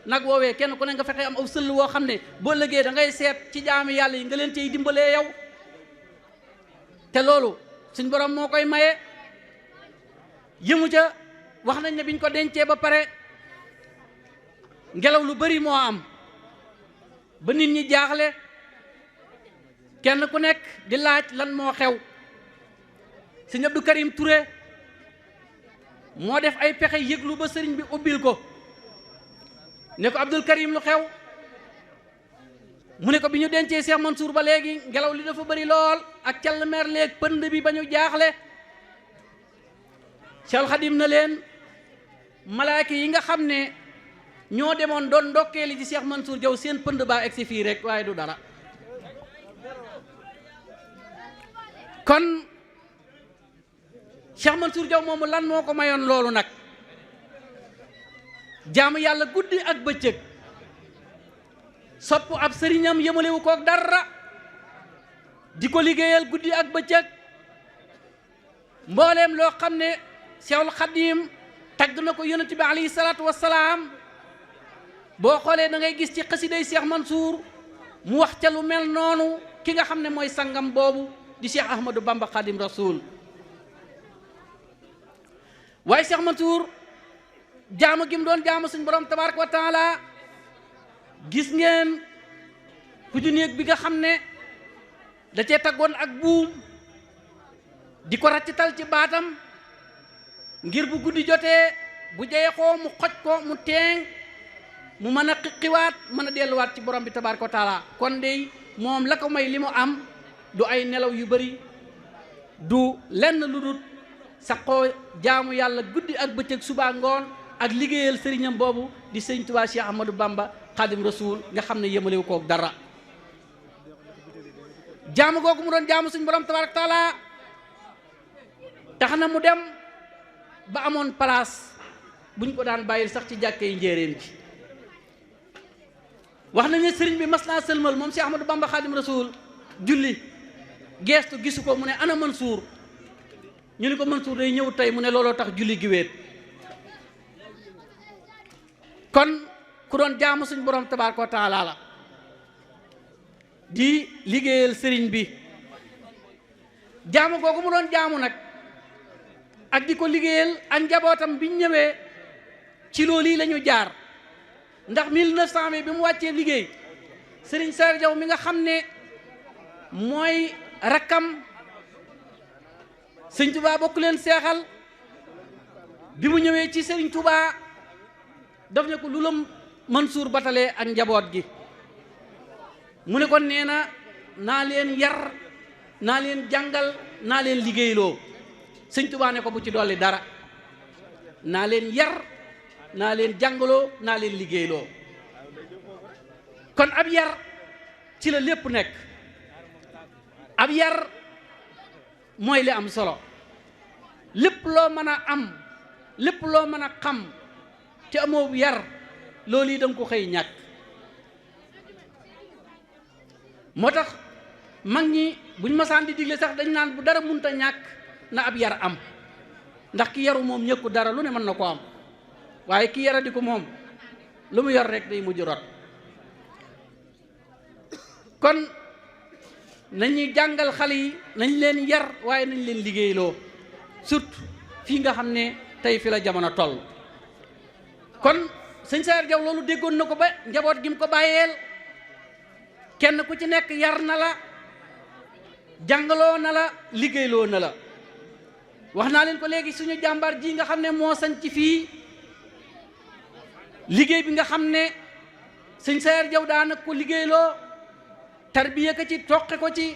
nag woowee kenn ku nekk nga fexe am aw sëll woo xam ne boo lëgee da ngay seet ci jaami yàlla yi nga leen ciy dimbalee yow te loolu suñ borom moo koy maye yëmu ca wax nañ ne biñ ko dencee ba pare ngelaw lu bari moo am ba nit ñi jaaxle kenn ku nekk di laaj lan moo xew sëñ Abdou Karim Touré moo def ay pexe yëglu ba sëriñ bi ubbil ko ne ko Abdou Karim lu xew mu ne ko bi ñu dencee Cheikh Mansour ba léegi ngelaw li dafa bari lool ak call mer léeg pënd bi ba ñu jaaxle Cheikh Khadim na leen malaaka yi nga xam ne ñoo demoon doon ndokkeeli ci Cheikh Mansour Diaw seen pënd baa egsi fii rek waaye du dara kon Cheikh Mansour Diaw moomu lan moo ko mayoon loolu nag jaamu yàlla guddi ak bëccëg sopp ab sëriñam yëmalewu kook dara di ko liggéeyal guddi ak bëccëg mbooleem loo xam ne Cheikhul Khadim tagg na ko yonent bi alayhi salaatu wassalaam boo xoolee da ngay gis ci xasiday Cheikh Mansour mu wax ca lu mel noonu ki nga xam ne mooy sangam boobu di Cheikh Ahmadou Bamba Khadim Rasoul waaye Cheikh Mansour jaamu gi mu doon jaamu suñ borom tabaaraka wa taala gis ngeen ku ju néeg bi nga xam ne da cee taggoon ak buum di ko raccital ci baatam ngir bu guddi jotee bu jeexoo mu xoj ko mu teeng mu mën a xiwaat mën a delluwaat ci borom bi tabaaraka wa taala kon dey moom la ko may li mu am du ay nelaw yu bari du lenn lu dul saxoo jaamu yàlla guddi ak bëccëg suba ngoon ak liggéeyal sëriñam boobu di sëriñ Tuubaa Cheikh Ahmadou Bamba Khadim Rasoul nga xam ne yemalewu kook dara jaamu googu mu doon jaamu suñ borom tabaaraka wa taala tax na mu dem ba amoon place buñ ko daan bàyyil sax ci jàkke yi njéeréen ji wax nañ ne sëriñ bi mas naa sëlmal moom Cheikh Ahmadou Bamba Khadim Rasoul julli geestu gisu ko mu ne ana Mansour ñu ne ko Mansour day ñëw tey mu ne looloo tax julli gi wéet kon ku doon jaamu suñ borom tabaaraka wa taala la di liggéeyal sëriñ bi jaamu googu mu doon jaamu nag ak di ko liggéeyal ak njabootam biñ ñëwee ci loolu yi la ñu jaar ndax 1900 bi mu wàccee liggéey sëriñ Saar Jaw mi nga xam ne mooy rakkam sëriñ Touba bokk leen seexal bi mu ñëwee ci sëriñ Touba daf ne ko lu la Mansour batalee ak njaboot gi mu ne ko nee na naa leen yar naa leen jàngal naa leen liggéeyloo sëñ Tuubaa ne ko bu ci dolli dara naa leen yar naa leen jàngaloo naa leen liggéeyloo kon ab yar ci la lépp nekk ab yar mooy li am solo lépp loo mën a am lépp loo mën a xam te amoo yar loolu yi danga ko xëy ñàkk moo tax mag ñi buñ masaan di digle sax dañ naan bu dara munta ñàkk na ab yar am ndax ki yaru moom ñëkku dara lu ne mën na ko am waaye ki yara di ko moom lu mu yor rek day mujj rot kon nañuy jàngal xale yi nañ leen yar waaye nañ leen liggéeyloo surtout fii nga xam ne tey fi la jamono toll kon sëñ Saer Jaw loolu déggoon na ko ba njaboot gi mu ko bàyyeel kenn ku ci nekk yar na la jàngaloo na la liggéeyloo na la wax naa leen ko léegi suñu jàmbaar ji nga xam ne moo sañ ci fii liggéey bi nga xam ne sëñ Saer Jaw daana ko liggéeyloo tarbiya ko ci toqe ko ci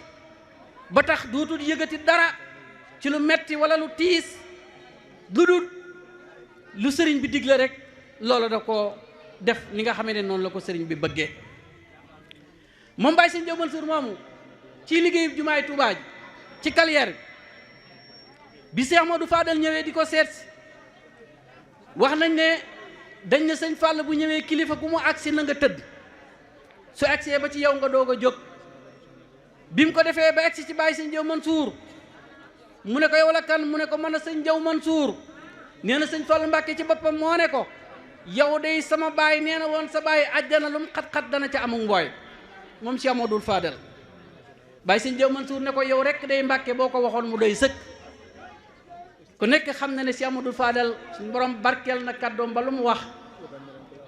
ba tax dootul yëgati dara ci lu metti wala lu tiis lu dul lu sëriñ bi digle rek loolu da ko def ni nga xamee ne noonu la ko sëriñ bi bëggee moom Baye Sëñ Jaw Mansour moomu ci liggéeyu jumaay Tuubaa ji ci carrière bi Cheikh Modou Fadal ñëwee di ko seet wax nañ ne dañ ne sëñ Fall bu ñëwee kilifa ku mu agsi na nga tëdd su agsee ba ci yow nga doog a jóg bi mu ko defee ba agsi ci Baye Sëñ Jaw Mansour mu ne ko yow la kan mu ne ko mën a Sëñ Jaw Mansour nee na sëñ Fall Mbàkke ci boppam moo ne ko yow day sama baay nee na woon sa baay àjjana lu mu xat-xat dana ca amul mbooy moom Cheikh Modou Fadal Baye Sëñ Jaw Mansour ne ko yow rek day Mbàkke boo ko waxoon mu doy sëkk ku nekk xam na ne Cheikh Modou Fadal suñ borom barkeel na kàddoom ba lu mu wax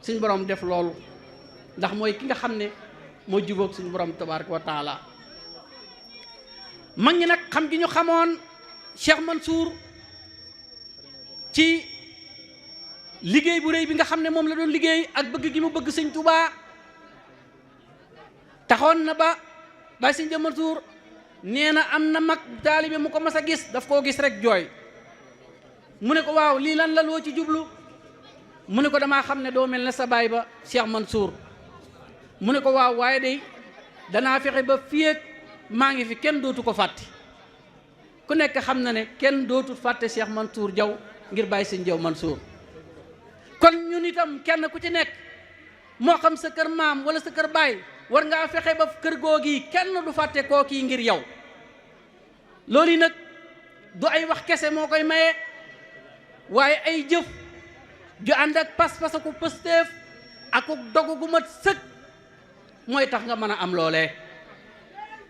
suñ borom def loolu ndax mooy ki nga xam ne moo jubóog suñu borom tabaaraka wa taala mag ñi nag xam gi ñu xamoon Cheikh Mansour ci liggéey bu rëy bi nga xam ne moom la doon liggéey ak bëgg gi mu bëgg sëñ Tuubaa taxoon na ba Baye Sëñ Jaw Mansour nee na am na mag taalibe mu ko mas a gis daf koo gis rek jooy mu ne ko waaw lii lan la loo ci jublu mu ne ko damaa xam ne doo mel ne sa baay ba Cheikh Mansour mu ne ko waaw waaye day danaa fexe ba fii ak maa ngi fi kenn dootu ko fàtte ku nekk xam na ne kenn dootu fàtte Cheikh Mansour Jaw ngir Baye Sëñ Jaw Mansour kon ñun itam kenn ku ci nekk moo xam sa kër maam wala sa kër baay war ngaa fexe ba kër googi kenn du fàtte kookii ngir yow loolu yi nag du ay wax kese moo koy maye waaye ay jëf ju ànd ak pas-pas aku pësteef aku dogu gu mat sëkk mooy tax nga mën a am loolee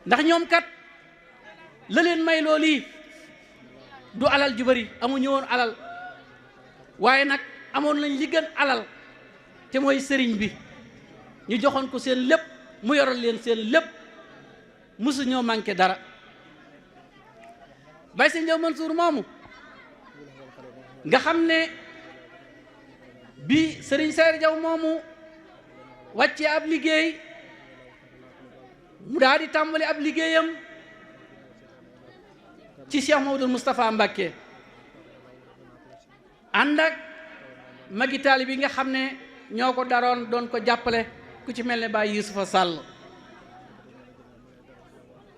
ndax ñoom kat la leen may loolu yi du alal ju bari amuñu woon alal waaye nag amoon nañ li gën alal te mooy sëriñ bi ñu joxoon ko seen lépp mu yoral leen seen lépp musu ñoo manqué dara Baye Sëñ Jaw Mansour moomu nga xam ne bi sëriñ Saer Jaw moomu wàccee ab liggéey mu daal di tàmbali ab liggéeyam ci Cheikh Mamadou Moustapha Mbacké ànd ak magi taali bi nga xam ne ñoo ko daroon doon ko jàppale ku ci mel ne Baye Youssoufa Sall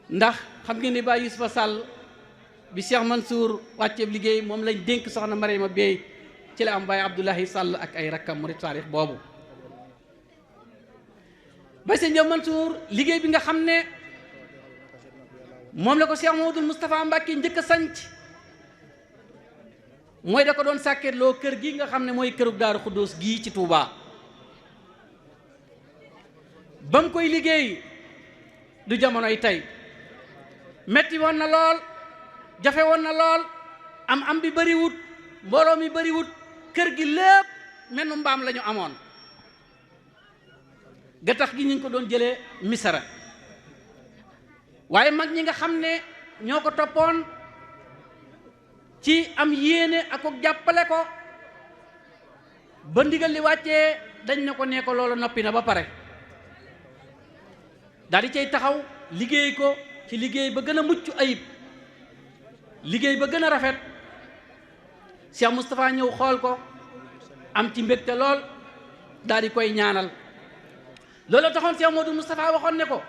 ndax xam ngeen ne Baye Youssoufa Sall bi Cheikh Mansour wàcceeb liggéey moom lañ dénk soxna Mariama Bey ci la am Baye Abdoulahi Sall ak ay rakkam murid taarix boobu Baye Sëñ Jaw Mansour liggéey bi nga xam ne moom la ko Cheikh Mamadou Moustapha Mbacké njëkk a sanc mooy da ko doon sàkketloo kër gi nga xam ne mooy kërug Daaru Xuddoos gii ci Touba ba mu koy liggéey du jamonoy tey metti woon na lool jafe woon na lool am bi bëriwut mbooloo mi bëriwut kër gi lépp mennu mbaam la ñu amoon gattax gi ñu ngi ko doon jëlee Misra waaye mag ñi nga xam ne ñoo ko toppoon ci am yéene ak ko jàppale ko ba ndigal li wàccee dañ ne ko nee ko loolu noppi na ba pare daal di cay taxaw liggéey ko ci liggéey ba gën a mucc ayib liggéey ba gën a rafet Cheikh Moustapha ñëw xool ko am ci mbégte lool daal di koy ñaanal loolu taxoon Cheikh Modou Moustapha waxoon ne ko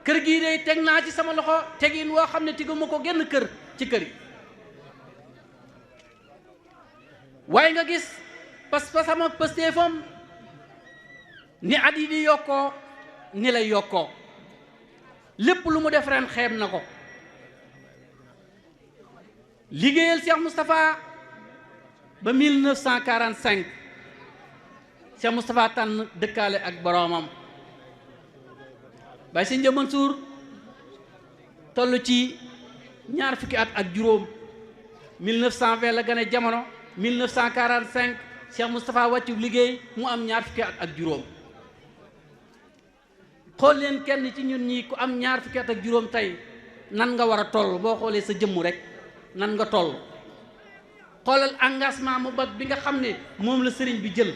kër gii de teg naa ci sama loxo tegin woo xam ne tiguma ko genn kër ci kër yi waaye nga gis pas-pasam ak pëstéefam ni at yi di yokkoo ni lay yokkoo lépp lu mu def ren xeeb na ko liggéeyal Cheikh Moustapha ba 1945 Cheikh Moustapha tànn dëkkaale ak boroomam Baye Sëñ Mansour toll ci ñaar fukki at ak juróom 1920 la gane jamono 1945 Cheikh Moustapha wàccu liggéey mu am ñaar fukki at ak juróom xool leen kenn ci ñun ñi ku am ñaar fukki at ak juróom tey nan nga war a toll boo xoolee sa jëmm rek nan nga toll xoolal engagement mu bag bi nga xam ne moom la sëriñ bi jël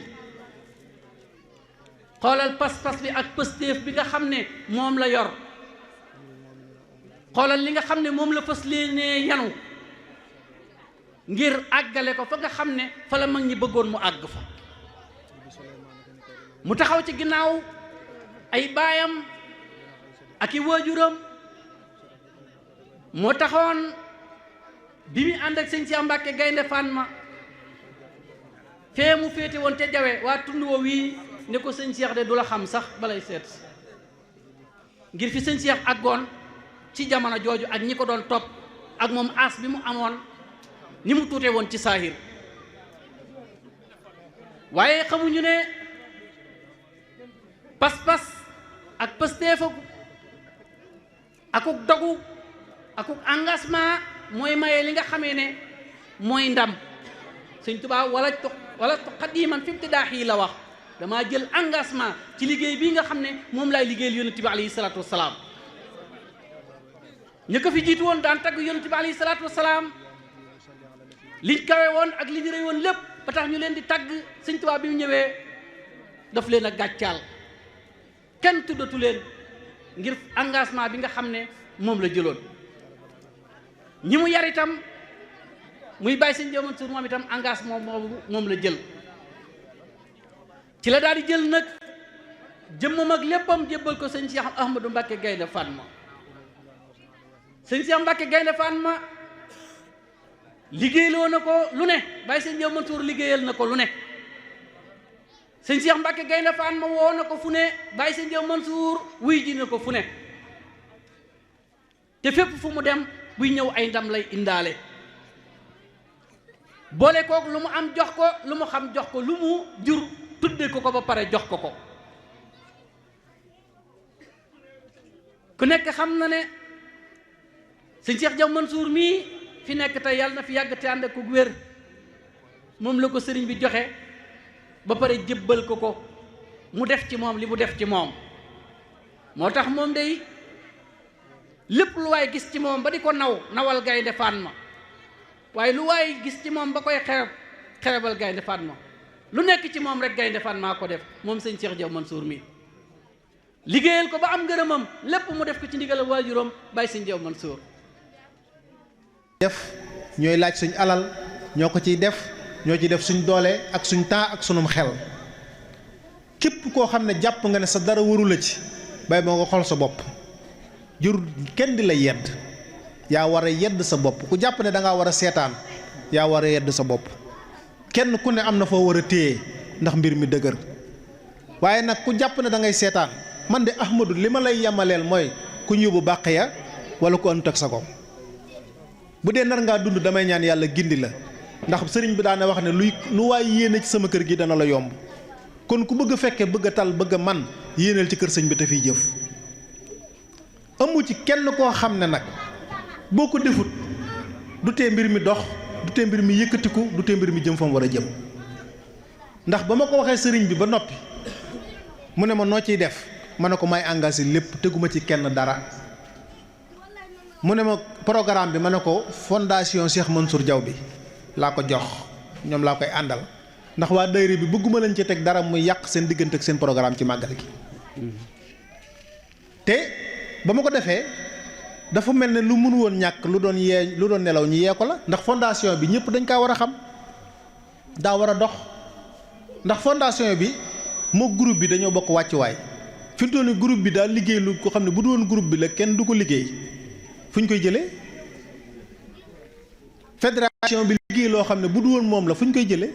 xoolal pas-pas bi ak pëstéef bi nga xam ne moom la yor xoolal li nga xam ne moom la fas léenee yanu ngir àggale ko fa nga xam ne fa la mag ñi bëggoon mu àgg fa mu taxaw ci ginnaaw ay baayam ak i waajuram moo taxoon bi mu ànd ak sëñ Cheikh Mbacke Gaynde Fatma fee mu féete woon te jawe waa tund woo wii ne ko sëñ Cheikh de du la xam sax balay seet ngir fi sëñ Cheikh àggoon ci jamono jooju ak ñi ko doon topp ak moom as bi mu amoon ni mu tuute woon ci saahir waaye xamuñu ne pas-pas ak pëstéefagu akuk dogu akuk engagement mooy maye li nga xamee ne mooy ndam sëñ Tuubaa wala xadiman fi ibtidaax yi la wax damaa jël engagement ci liggéey bii nga xam ne moom laay liggéeyal yonent bi alayhi salaatu wasalaam ñi ko fi jiitu woon daan tagg yonent bi alayhi salaatu wasalaam liñ kawe woon ak li ñu rëy woon lépp ba tax ñu leen di tagg sëñ Tuubaa bi mu ñëwee daf leen a gàccaal kenn tuddatu leen ngir engagement bi nga xam ne moom la jëloon ñi mu yar itam muy Baye Sëñ Mansour moom itam engagement moom la jël ci la daal di jël nag jëmmam ak léppam jébbal ko sëñ Cheikh Ahmadou Mbacke Gaynde Fatma sëñ Cheikh Mbacke Gaynde Fatma liggéeyloo na ko lu ne Baye Sëñ Mansour liggéeyal na ko lu ne sëñ Cheikh Mbacke Gaynde Fatma woo na ko fu ne Baye Sëñ Mansour wuy ji na ko fu ne te fépp fu mu dem buy ñëw ay ndam lay indaale boole kook lu mu am jox ko lu mu xam jox ko lu mu jur tudde ko ba pare jox ko ku nekk xam na ne sëñ Cheikh Diaw Mansour mii fi nekk tey yàlla na fi yàgg te ànd ak ku wér moom la ko sëriñ bi joxe ba pare jébbal ko mu def ci moom li mu def ci moom moo tax moom day lépp lu waay gis ci moom ba di ko nawal Gaynde Fatma waaye lu waay gis ci moom ba koy xeebal Gaynde Fatma lu nekk ci moom rek Gaynde Fatma ko def moom sëñ Cheikh Diaw Mansour mi liggéeyal ko ba am ngërëmam lépp mu def ko ci ndigal waajuram Baye Sëñ Diaw Mansour def ñooy laaj suñ alal ñoo ko ciy def ñoo ci def suñ doole ak suñ temps ak sunum xel képp koo xam ne jàpp nga ne sa dara waru la ci bay moo nga xool sa bopp jur kenn di la yedd yaa war a yedd sa bopp ku jàpp ne da ngaa war a seetaan yaa war a yedd sa bopp kenn ku ne am na foo war a téye ndax mbir mi dëgër waaye nag ku jàpp ne da ngay seetaan man de Ahmadou li ma lay yemaleel mooy ku ñu yóbbu bàq ya wala ku ënt ak sa ko bu dee nar ngaa dund damay ñaan yàlla gindi la ndax sëriñ bi daana wax ne lu waay yéene ci sama kër gi dana la yomb kon ku bëgg a fekke bëgg a tal bëgg a man yéeneel ci kër sëñ bi te fiy jëf amu ci kenn koo xam ne nag boo ko defut du tee mbir mi dox du tee mbir mi yëkkatiku du tee mbir mi jëm fa mu war a jëm ndax ba ma ko waxee sëriñ bi ba noppi mu ne ma noo ciy def ma ne ko may engagé lépp teguma ci kenn dara mu ne ma programme bi ma ne ko fondation Cheikh Mansour Diaw bi laa ko jox ñoom laa koy àndal ndax waa dayre bi bëgguma lañ ci teg dara muy yàq seen diggante ak seen programme ci màggal gi te ba ma ko defee dafa mel ne lu mënu woon ñàkk lu doon nelaw ñu yee ko la ndax fondation bi ñëpp dañ kaa war a xam daa war a dox ndax fondation bi moo groupe bi dañoo bokk wàccuwaay fi mu toll nii groupe bi daal liggéey lu ko xam ne bu du woon groupe bi la kenn du ko liggéey fu ñu koy jëlee fédération bi liggéey loo xam ne bu du woon moom la fu ñu koy jëlee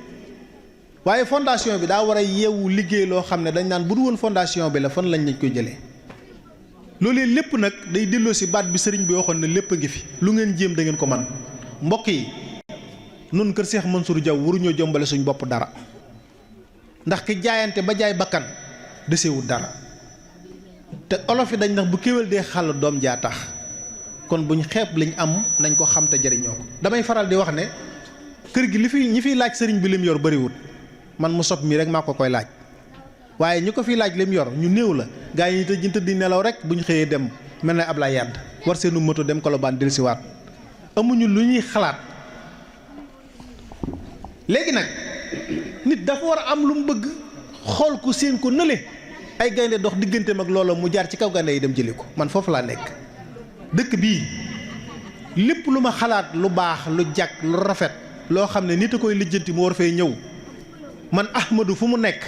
waaye fondation bi daa war a yeewu liggéey loo xam ne dañ naan bu du woon fondation bi la fan lañ koy jëlee loolu lépp nag day delloo si baat bi sëriñ bi waxoon ne lépp a ngi fi lu ngeen jéem da ngeen ko man mbokk yi nun kër Cheikh Mansour Diaw waruñoo jombale suñ bopp dara ndax ki jaayante ba jaay bakkan desewul dara te olof yi dañ ndax bu kéwél dee xàll doom jaa tax kon buñ xeeb liñ am nañ ko xam te jëriñoo ko damay faral di wax ne kër gi li fi ñi fiy laaj sëriñ bi lim yor bariwul man mu sob mii rek maa ko koy laaj waaye ñu ko fiy laaj lim yor ñu néew la gaa yi ñu tëdd di nelaw rek bu ñu xëyee dem mel na Ablaye Yàdd war seenu moto dem Colobane dellusiwaat amuñu lu ñuy xalaat léegi nag nit dafa war a am lu mu bëgg xool ko seen ko nële ay gaynde dox digganteem ak loola mu jaar ci kaw gaynde yi dem jëli ko man foofu laa nekk dëkk bii lépp lu ma xalaat lu baax lu jag lu rafet loo xam ne nit a koy lijjanti mu war fee ñëw man Ahmadou fu mu nekk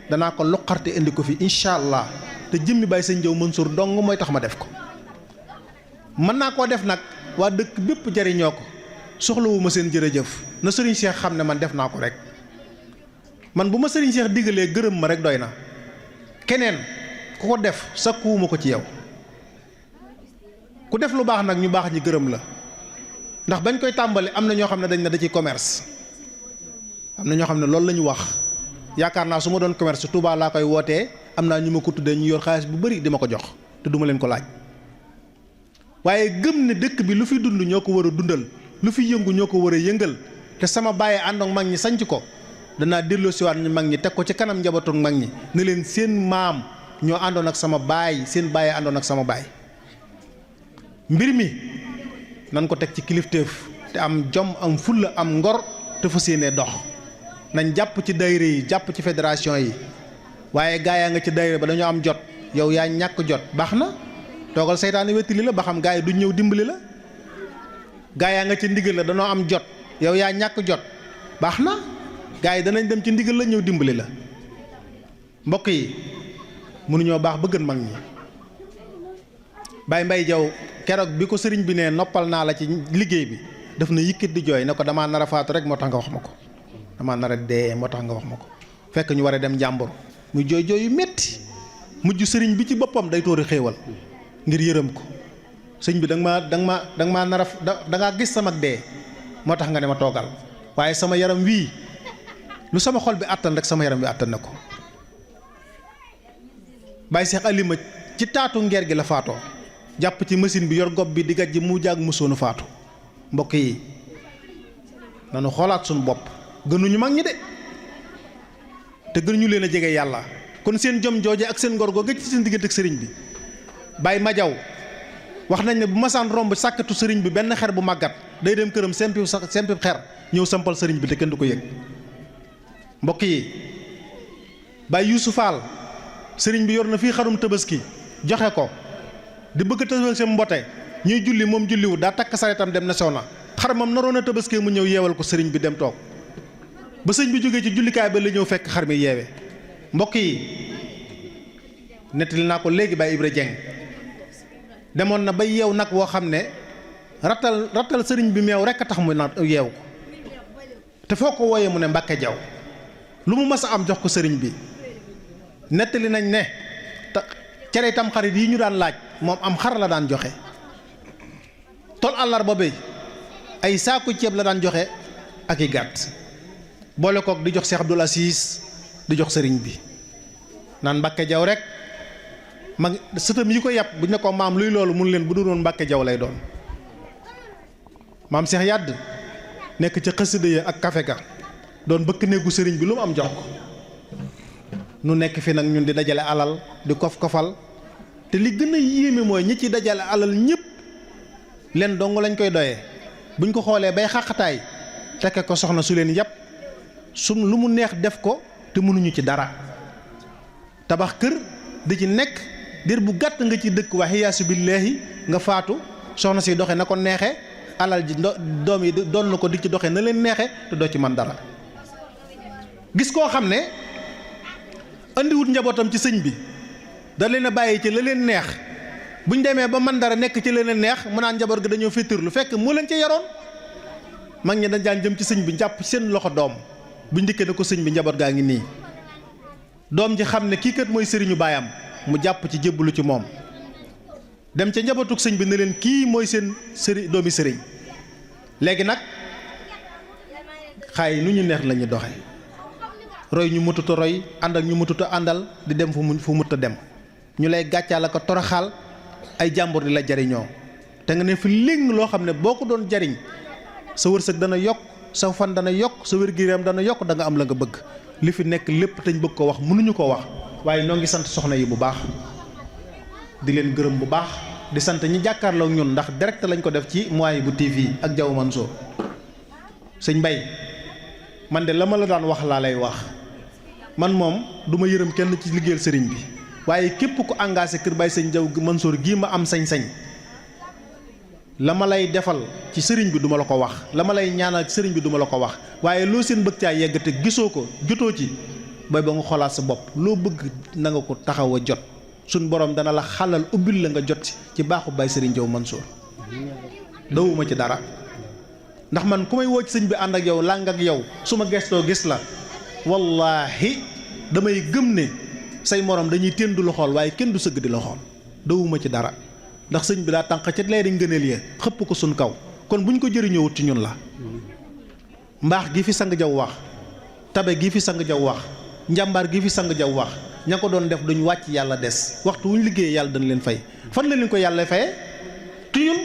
danaa ko loqarte indi ko fi incha allah te jëmmi Baye Sëñ Diaw Mansour dong mooy tax ma def ko mën naa koo def nag waa dëkk bépp jariñoo ko soxlawuma seen jërëjëf na sëriñ Cheikh xam ne man def naa ko rek man bu ma sëriñ Cheikh diggalee gërëm ma rek doy na keneen ku ko def sakkuwuma ko ci yow ku def lu baax nag ñu baax ñi gërëm la ndax bañ koy tàmbali am na ñoo xam ne dañ na da ci commerce am na ñoo xam ne loolu la ñu wax yaakaar naa su ma doon commerce Touba laa koy wootee am naa ñu ma ko tuddee ñu yor xaalis bu bari di ma ko jox te duma leen ko laaj waaye gëm ne dëkk bi lu fi dund ñoo ko war a dundal lu fi yëngu ñoo ko war a yëngal te sama bàyyi ànd ak mag ñi sanc ko danaa delloo siwaat ñu mag ñi teg ko ci kanam njabootu mag ñi ne leen seen maam ñoo àndoon ak sama baay seen bàyyi àndoon ak sama baay mbir mi nan ko teg ci kilifteef te am jom am fulla am ngor te fas yéenee dox nañ jàpp ci daayira yi jàpp ci fédération yi waaye gaa yaa nga ci daayira ba dañoo am jot yow yaa ñàkk jot baax na toogal seytaane wettili la ba xam gaa yi duñ ñëw dimbali la gaa yaa nga ci ndigal la danoo am jot yow yaa ñàkk jot baax na gaa yi danañ dem ci ndigal la ñëw dimbali la mbokk yi mënuñoo baax ba gën mag ñi Baye Mbaye Diaw keroog bi ko sëriñ bi ne noppal naa la ci liggéey bi daf na yëkkit di jooy ne ko damaa nar a faatu rek moo tax nga wax ma ko damaa nar a dee moo tax nga wax ma ko fekk ñu war a dem njàmbur muy jooy jooy yu metti mujj sëriñ bi ci boppam day tóori xéewal ngir yërëm ko sëñ bi da nga maa nar a da ngaa gis sama dee moo tax nga ne ma toogal waaye sama yaram wii lu sama xol bi àttan rek sama yaram bi àttan na ko Baye Cheikh Alima ci taatu ngeer gi la faatoo jàpp ci machine bi yor gob bi di gàjj mu jaag musoonu faatu mbokk yi nanu xoolaat suñu bopp gënuñu mag ñi de te gënuñu leen a jege yàlla kon seen jom jooje ak seen ngor googu ci seen diggante ak sëriñ bi Baye Madiaw wax nañ ne bu masaan romb sàkkatu sëriñ bi benn xer bu màggat day dem këram sempi xer ñëw sampal sëriñ bi te kenn du ko yëg mbokk yi Baye Youssou Fall sëriñ bi yor na fii xarum tabaski joxe ko di bëgg tabaski seen mbote ñuy julli moom julliwut daa takk saretam dem na sew na xar moom naroon a tabaski mu ñëw yeewal ko sëriñ bi dem toog ba sëñ bi jógee ci jullikaay ba la ñëw fekk xar mi yeewe mbokk yi nettali naa ko léegi Baye Ibra Dieng demoon na ba yeew nag woo xam ne rattal sëriñ bi meew rekk a tax mu na yeew ko te foo ko wooyee mu ne Mbàkke Jaw lu mu mas a am jox ko sëriñ bi nettali nañ ne cere tam xarit yi ñu daan laaj moom am xar la daan joxe tol àllarba bi ay saaku ceeb la daan joxe ak i gàtt boole kook di jox Cheikh Abdoul Aziz di jox sëriñ bi naan Mbàkke Jaw rek mag sëtam yi ko yàpp bu ñu ne ko maam luy loolu mun leen bu dul woon Mbàkke Jaw lay doon maam Cheikh Yàdd nekk ca xasida ya ak kafe ga doon bëkk néegu sëriñ bi lu mu am jox ko nu nekk fi nag ñun di dajale alal di kof-kofal te li gën a yéeme mooy ñi ci dajale alal ñëpp leen dong lañ koy doyee buñ ko xoolee bay xàqataay tekke ko soxna su leen yàpp lu mu neex def ko te mënuñu ci dara tabax kër di ci nekk dir bu gàtt nga ci dëkk wax yaasu billaahi nga faatu soxna si doxe na ko neexe alal ji doom yi doon na ko di ci doxe na leen neexe te doo ci man dara gis koo xam ne andiwut njabootam ci sëñ bi da leen a bàyyi ci la leen neex buñ demee ba man dara nekk ci la leen neex mu naan njaboot gi dañoo féetirlu fekk moo leen ca yaroon. mag ñi dañ daan jëm ci sëñ bi jàpp seen loxo doom bu ndikkee ne ko sëñ bi njaboot gaa ngi nii doom ji xam ne kii kat mooy sëriñu baayam mu jàpp ci jébbalu ci moom dem ca njabootuk sëñ bi ne leen kii mooy seen sëriñ doomi sëriñ. léegi nag xaay nu ñu neex la ñu doxe roy ñu mututa roy ànd ak ñu mututa àndal di dem fu mut a dem ñu lay gàccaal ko toroxaal ay jàmbur di la jariñoo te nga ne fi léng loo xam ne boo ko doon jariñ sa wërsëg dana yokk sa fan dana yokk sa wér-gu-yaram dana yokk da nga am la nga bëgg li fi nekk lépp tañ bëgg ko wax mënuñu ko wax waaye noo ngi sant soxna yi bu baax di leen gërëm bu baax di sant ñi jàkkaarloo ñun ndax direct lañ ko def ci Mouwahiboul TV ak Diaw Mansour sëñ Mbay man de la ma la daan wax laa lay wax man moom du ma yërëm kenn ci liggéeyal sëriñ bi waaye képp ku engagé kër Baye sëñ Diaw Mansour gii ma am sañ-sañ la ma lay defal ci sëriñ bi duma la ko wax la ma lay ñaanal ci sëriñ bi duma la ko wax waaye loo seen bëgg caa yegg te gisoo ko jotoo ci bay ba nga xoolaat sa bopp loo bëgg na nga ko taxaw a jot suñ borom dana la xalal ubbil la nga jot ci baaxu Baye sëriñ Diaw Mansour dawuma ci dara ndax man ku may woo ci sëñ bi ànd ak yow làng ak yow su ma gestoo gis la wallaahi damay gëm ne say morom dañuy téndu la xool waaye kenn du sëgg di la xool dawuma ci dara ndax sëñ bi daa tànq ca leeri ngëneel ya xëpp ko suñ kaw kon buñ ko jëriñoowut ci ñun la mbaax gi fi sang Jaw wax tabe gi fi sang Jaw wax njàmbaar gi fi sang Jaw wax ña ko doon def duñ wàcc yàlla des waxtu wuñ liggéey yàlla dañ leen fay fan la leen ko yàlla faye tu ñun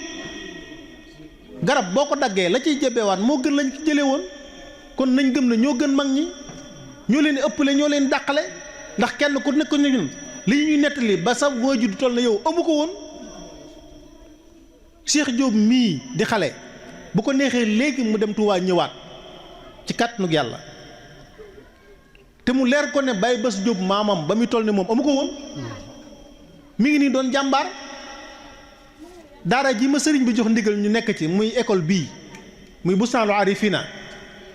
garab boo ko daggee la ciy jëbewaat moo gën lañ ci jëlee woon kon nañ gëm ne ñoo gën mag ñi ñoo leen ëppale ñoo leen dàqale ndax kenn ku nekk ñun li ñuy nettali ba sa waajur toll na yow amu ko woon Cheikh Diop mii di xale bu ko neexee léegi mu dem Tuubaa ñëwaat ci kàttanug yàlla te mu leer ko ne Baye Bass Diop maamam ba muy toll ne moom amu ko woon mi ngi nii doon jàmbaar daara ji ma sëriñ bi jox ndigal ñu nekk ci muy école bii muy Bustaanul Arifina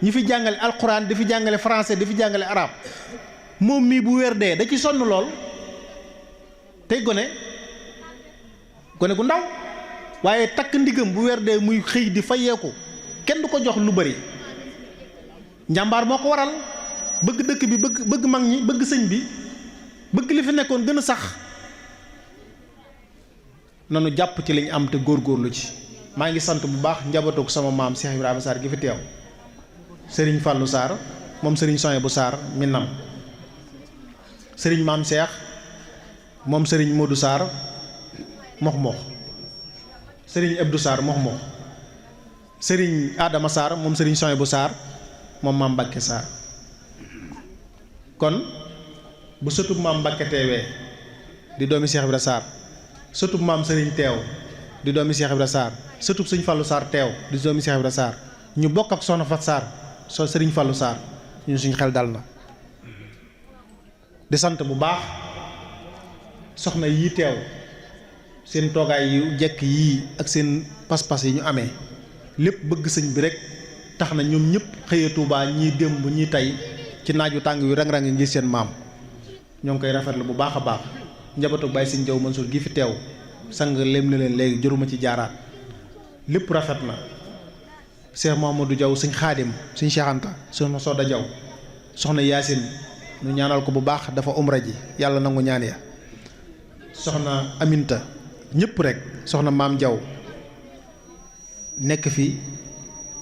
ñi fi jàngale alxuraan di fi jàngale français di fi jàngale arabe moom mii bu weer dee da ci sonn lool tey gone gu ndaw waaye takk ndigam bu weer dee muy xëy di fayeeku kenn du ko jox lu bari njàmbaar moo ko waral bëgg dëkk bi bëgg mag ñi bëgg sëñ bi bëgg li fi nekkoon gën a sax nanu jàpp ci liñ am te góorgóorlu ci maa ngi sant bu baax njabootu sama maam Cheikh Ibrahima Sarr gi fi teew sëriñ Fallou Sarr moom sëriñ Sohaybu Sarr Minam sëriñ maam Cheikh moom sëriñ Modou Sarr mox sëriñ Abdou Sarr mox sëriñ Adama Sarr moom sëriñ Sohaybu Sarr moom maam Mbacke Sarr kon bu sëtub maam Mbacke teewee di doomi Cheikh Ibrahima Sarr sëtub maam sëriñ teew di doomi Cheikh Ibrahima Sarr sëtub sëñ Fallou Sarr teew di doomi Cheikh Ibrahima Sarr ñu bokk ak soxna Fat Sarr soo sëriñ Fallou Sarr ñun suñu xel dal na di sant bu baax soxna yii teew seen toogaay yu jekk yii ak seen pas-pas yi ñu amee lépp bëgg sëñ bi rek tax na ñoom ñëpp xëyee Tuubaa ñii démb ñii tey ci naaju tàng yu rang-rang ngir seen maam ñoo ngi koy rafetlu bu baax a baax njabootu Baye sëñ Diaw Mansour gi fi teew sang lem na leen léegi jëruma ci jaaraat lépp rafet na Cheikh Mouhamadou Diaw sëñ Xaadim sëñ Cheikh Anta soxna Soda Diaw soxna Yaasin ñu ñaanal ko bu baax dafa umra ji yàlla nangu ñaan ya soxna Aminta ñëpp rek soxna Maam Diaw nekk fi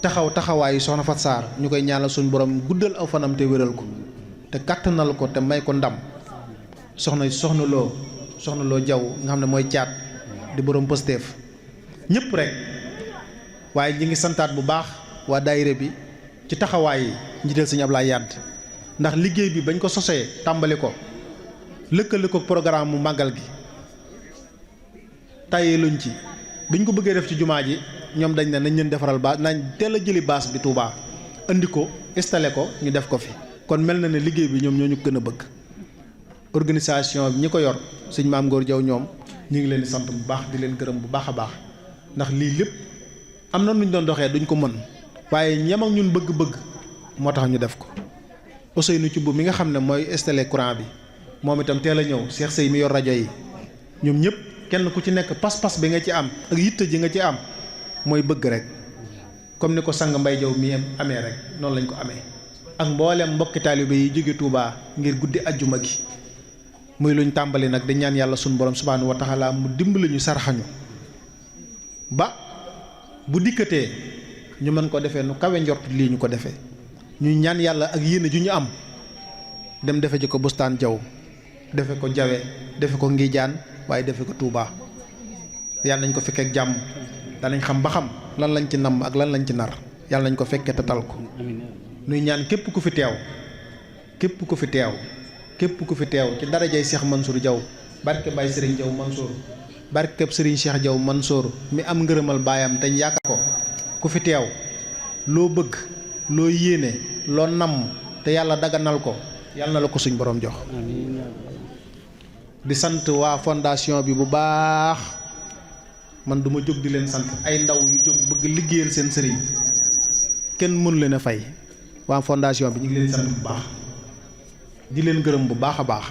taxawaayu soxna Fat Sarr ñu koy ñaanal suñu borom guddal aw fanam te wéral ko te kàttanal ko te may ko ndam soxna loo Diaw nga xam ne mooy caat di borom Pastef ñëpp rek waaye ñi ngi santaat bu baax waa daayira bi ci taxawaay yi njiital sëñ Ablaye Yadd ndax liggéey bi bañ ko sosee tàmbali ko lëkkale ko programme mu màggal gi tàyyee luñ ci biñ ko bëggee def ci jumaa ji ñoom dañ ne nañ leen defaral baas nañ teel a jëli baas bi Touba indi ko installé ko ñu def ko fi kon mel na ne liggéey bi ñoom ñoo ñu gën a bëgg organisation bi ñi ko yor sëñ Maam Góor Jaw ñoom ñu ngi leen di sant bu baax di leen gërëm bu baax a baax ndax lii lépp am na nuñ doon doxee duñ ko mën waaye ñem ak ñun bëgg-bëgg moo tax ñu def ko Ousseynou Thioub mi nga xam ne mooy installé courant bi moom itam teel a ñëw Cheikh Sey mi yor rajo yi ñoom ñëpp kenn ku ci nekk pas-pas bi nga ci am ak yitte ji nga ci am mooy bëgg rek comme ni ko sang Mbay Jaw mi amee rek noonu lañ ko amee ak mboolem mbokki taalibe yi jóge Touba ngir guddi ajjuma gi muy luñ tàmbali nag di ñaan yàlla sunu borom subhaanahu wa taala mu dimbali ñu sarxañu ba bu dikkatee ñu mën ko defee nu kawe njort lii ñu ko defee ñuy ñaan yàlla ak yéene ju ñu am dem defe ji ko bustaan jaw defe ko jawe defe ko Ngijaan waaye defe ko Touba yàlla nañ ko fekkee ak jàmm danañ xam ba xam lan lañ ci namm ak lan lañ ci nar yàlla nañ ko fekkee te tal ko nuy ñaan képp ku fi teew képp ku fi teew képp ku fi teew ci darajay Cheikh Mansour Diaw barke Baye Serigne Diaw Mansour barkeb Serigne Cheikh Diaw Mansour mi am ngërëmal baayam te yaakaar ko ku fi teew loo bëgg loo yéene loo namm te yàlla daganal ko yàlla na la ko suñ borom jox. di sant waa fondation bi bu baax man duma jóg di leen sant ay ndaw yu jóg bëgg liggéeyal seen sëriñ kenn mënu leen a fay waa fondation bi ñu ngi leen sant bu baax di leen gërëm bu baax a baax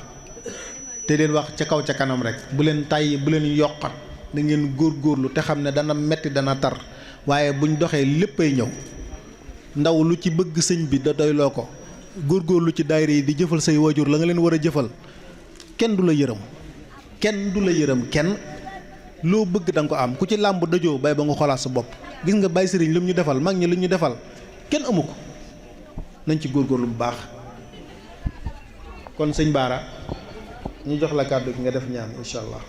te leen wax ca kaw ca kanam rek bu leen tàyyi bu leen yokkat da ngeen góorgóorlu te xam ne dana metti dana tar waaye buñ doxee léppay ñëw ndaw lu ci bëgg sëñ bi da doyloo ko góorgóorlu ci daayira yi di jëfal say waajur la nga leen war a jëfal kenn du la yërëm kenn loo bëgg da nga ko am ku ci làmb dajoo bay ba nga xolaat sa bopp gis nga Baye Serigne lim ñu defal mag ñi li ñu defal kenn amu ko nañ ci góorgóorlu bu baax kon sëñ Baara ñu jox la kàddu gi nga def ñaan incha allah.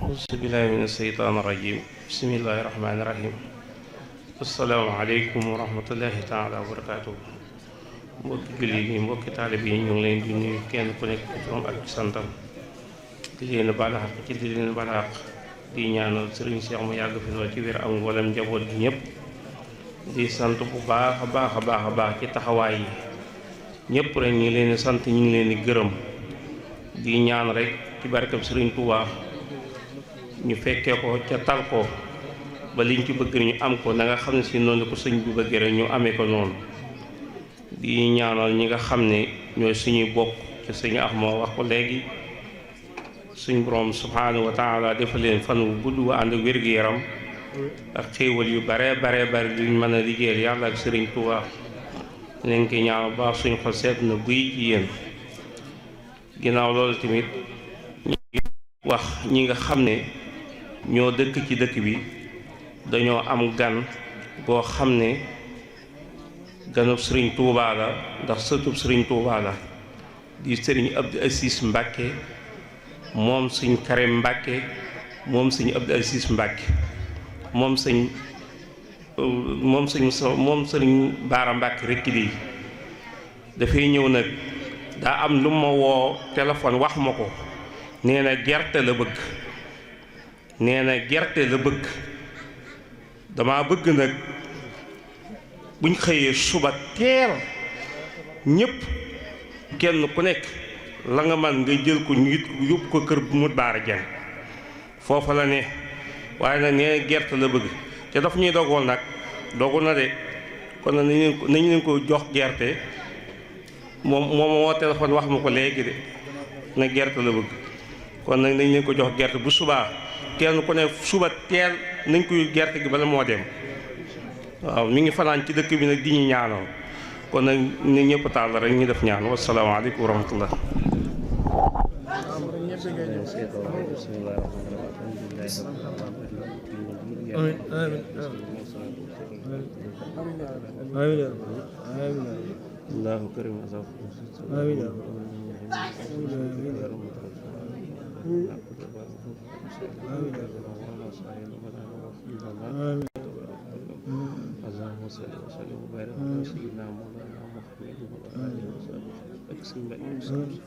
auzu billaahi mina sheytaani rajiim bismillaahi rahmaani rahiim assalaamu aleykum wa rahmatullaahi taala wa barakaatuh. mbokki jullit yi mbokki taalib yi ñu ngi leen di nuyu kenn ku nekk ci turam ak santam di leen baal àq ci di leen baal àq di ñaanal sëriñ Cheikh mu yàgg fi lool ci wér ak mboolem njaboot gi ñëpp di sant bu baax a baax a baax a baax ci taxawaay yi ñëpp rek ñu ngi leen di sant ñu ngi leen di gërëm di ñaan rek ci barkeb sëriñ Touba ñu fekkee ko ca tal ko ba liñ ci bëgg ñu am ko na nga xam ne si noonu ko sëñ bi bëggee rek ñu amee ko noonu di ñaanal ñi nga xam ne ñooy suñuy bokk ci sëñ moo wax ko léegi suñ borom subhaanahu wa taala defal leen fan wu gudd wa ànd ak wér-gu-yaram ak xéewal yu bare bare bare luñ mën a liggéeyal yàlla ak sëriñ Tuubaa leen koy ñaanal baax suñu xol seet na guy ci yéen ginnaaw loolu tamit ñi wax ñi nga xam ne ñoo dëkk ci dëkk bi dañoo am gan boo xam ne ganub sëriñ Tuubaa la ndax sëtub sëriñ Tuubaa la di sëriñ Abdou Aziz Mbàkke moom sëñ Karim Mbàkke moom sëñ Abdou Aziz Mbàkke moom sëriñ Baara Mbàkke rekk di dafay ñëw nag daa am lu ma woo téléphone wax ma ko nee na gerte la bëgg dama bëgg nag buñ xëyee suba teel ñépp kenn ku nekk la nga man nga jël ko ñu yóbbu ko kër bu mu baara jen foofa la ne waaye nag nee gerte la bëgg te daf ñuy dogoon nag dogu na de kon nag nañ leen ko jox gerte moom woo téléphone wax ma ko léegi de na gerte la bëgg kon nag nañ leen ko jox gerte bu subaa kenn ku ne suba teel nañ koy gerte gi bala moo dem waaw mi ngi fanaan ci dëkk bi nag di ñu ñaanal kon nag ni ñëpp taal rek ñu def ñaan wasalaamaaleykum wa rahmatullah allahu karim اللهم صل وسلم وبارك على سيدنا مولانا محمد وعلى اله وصحبه وسلم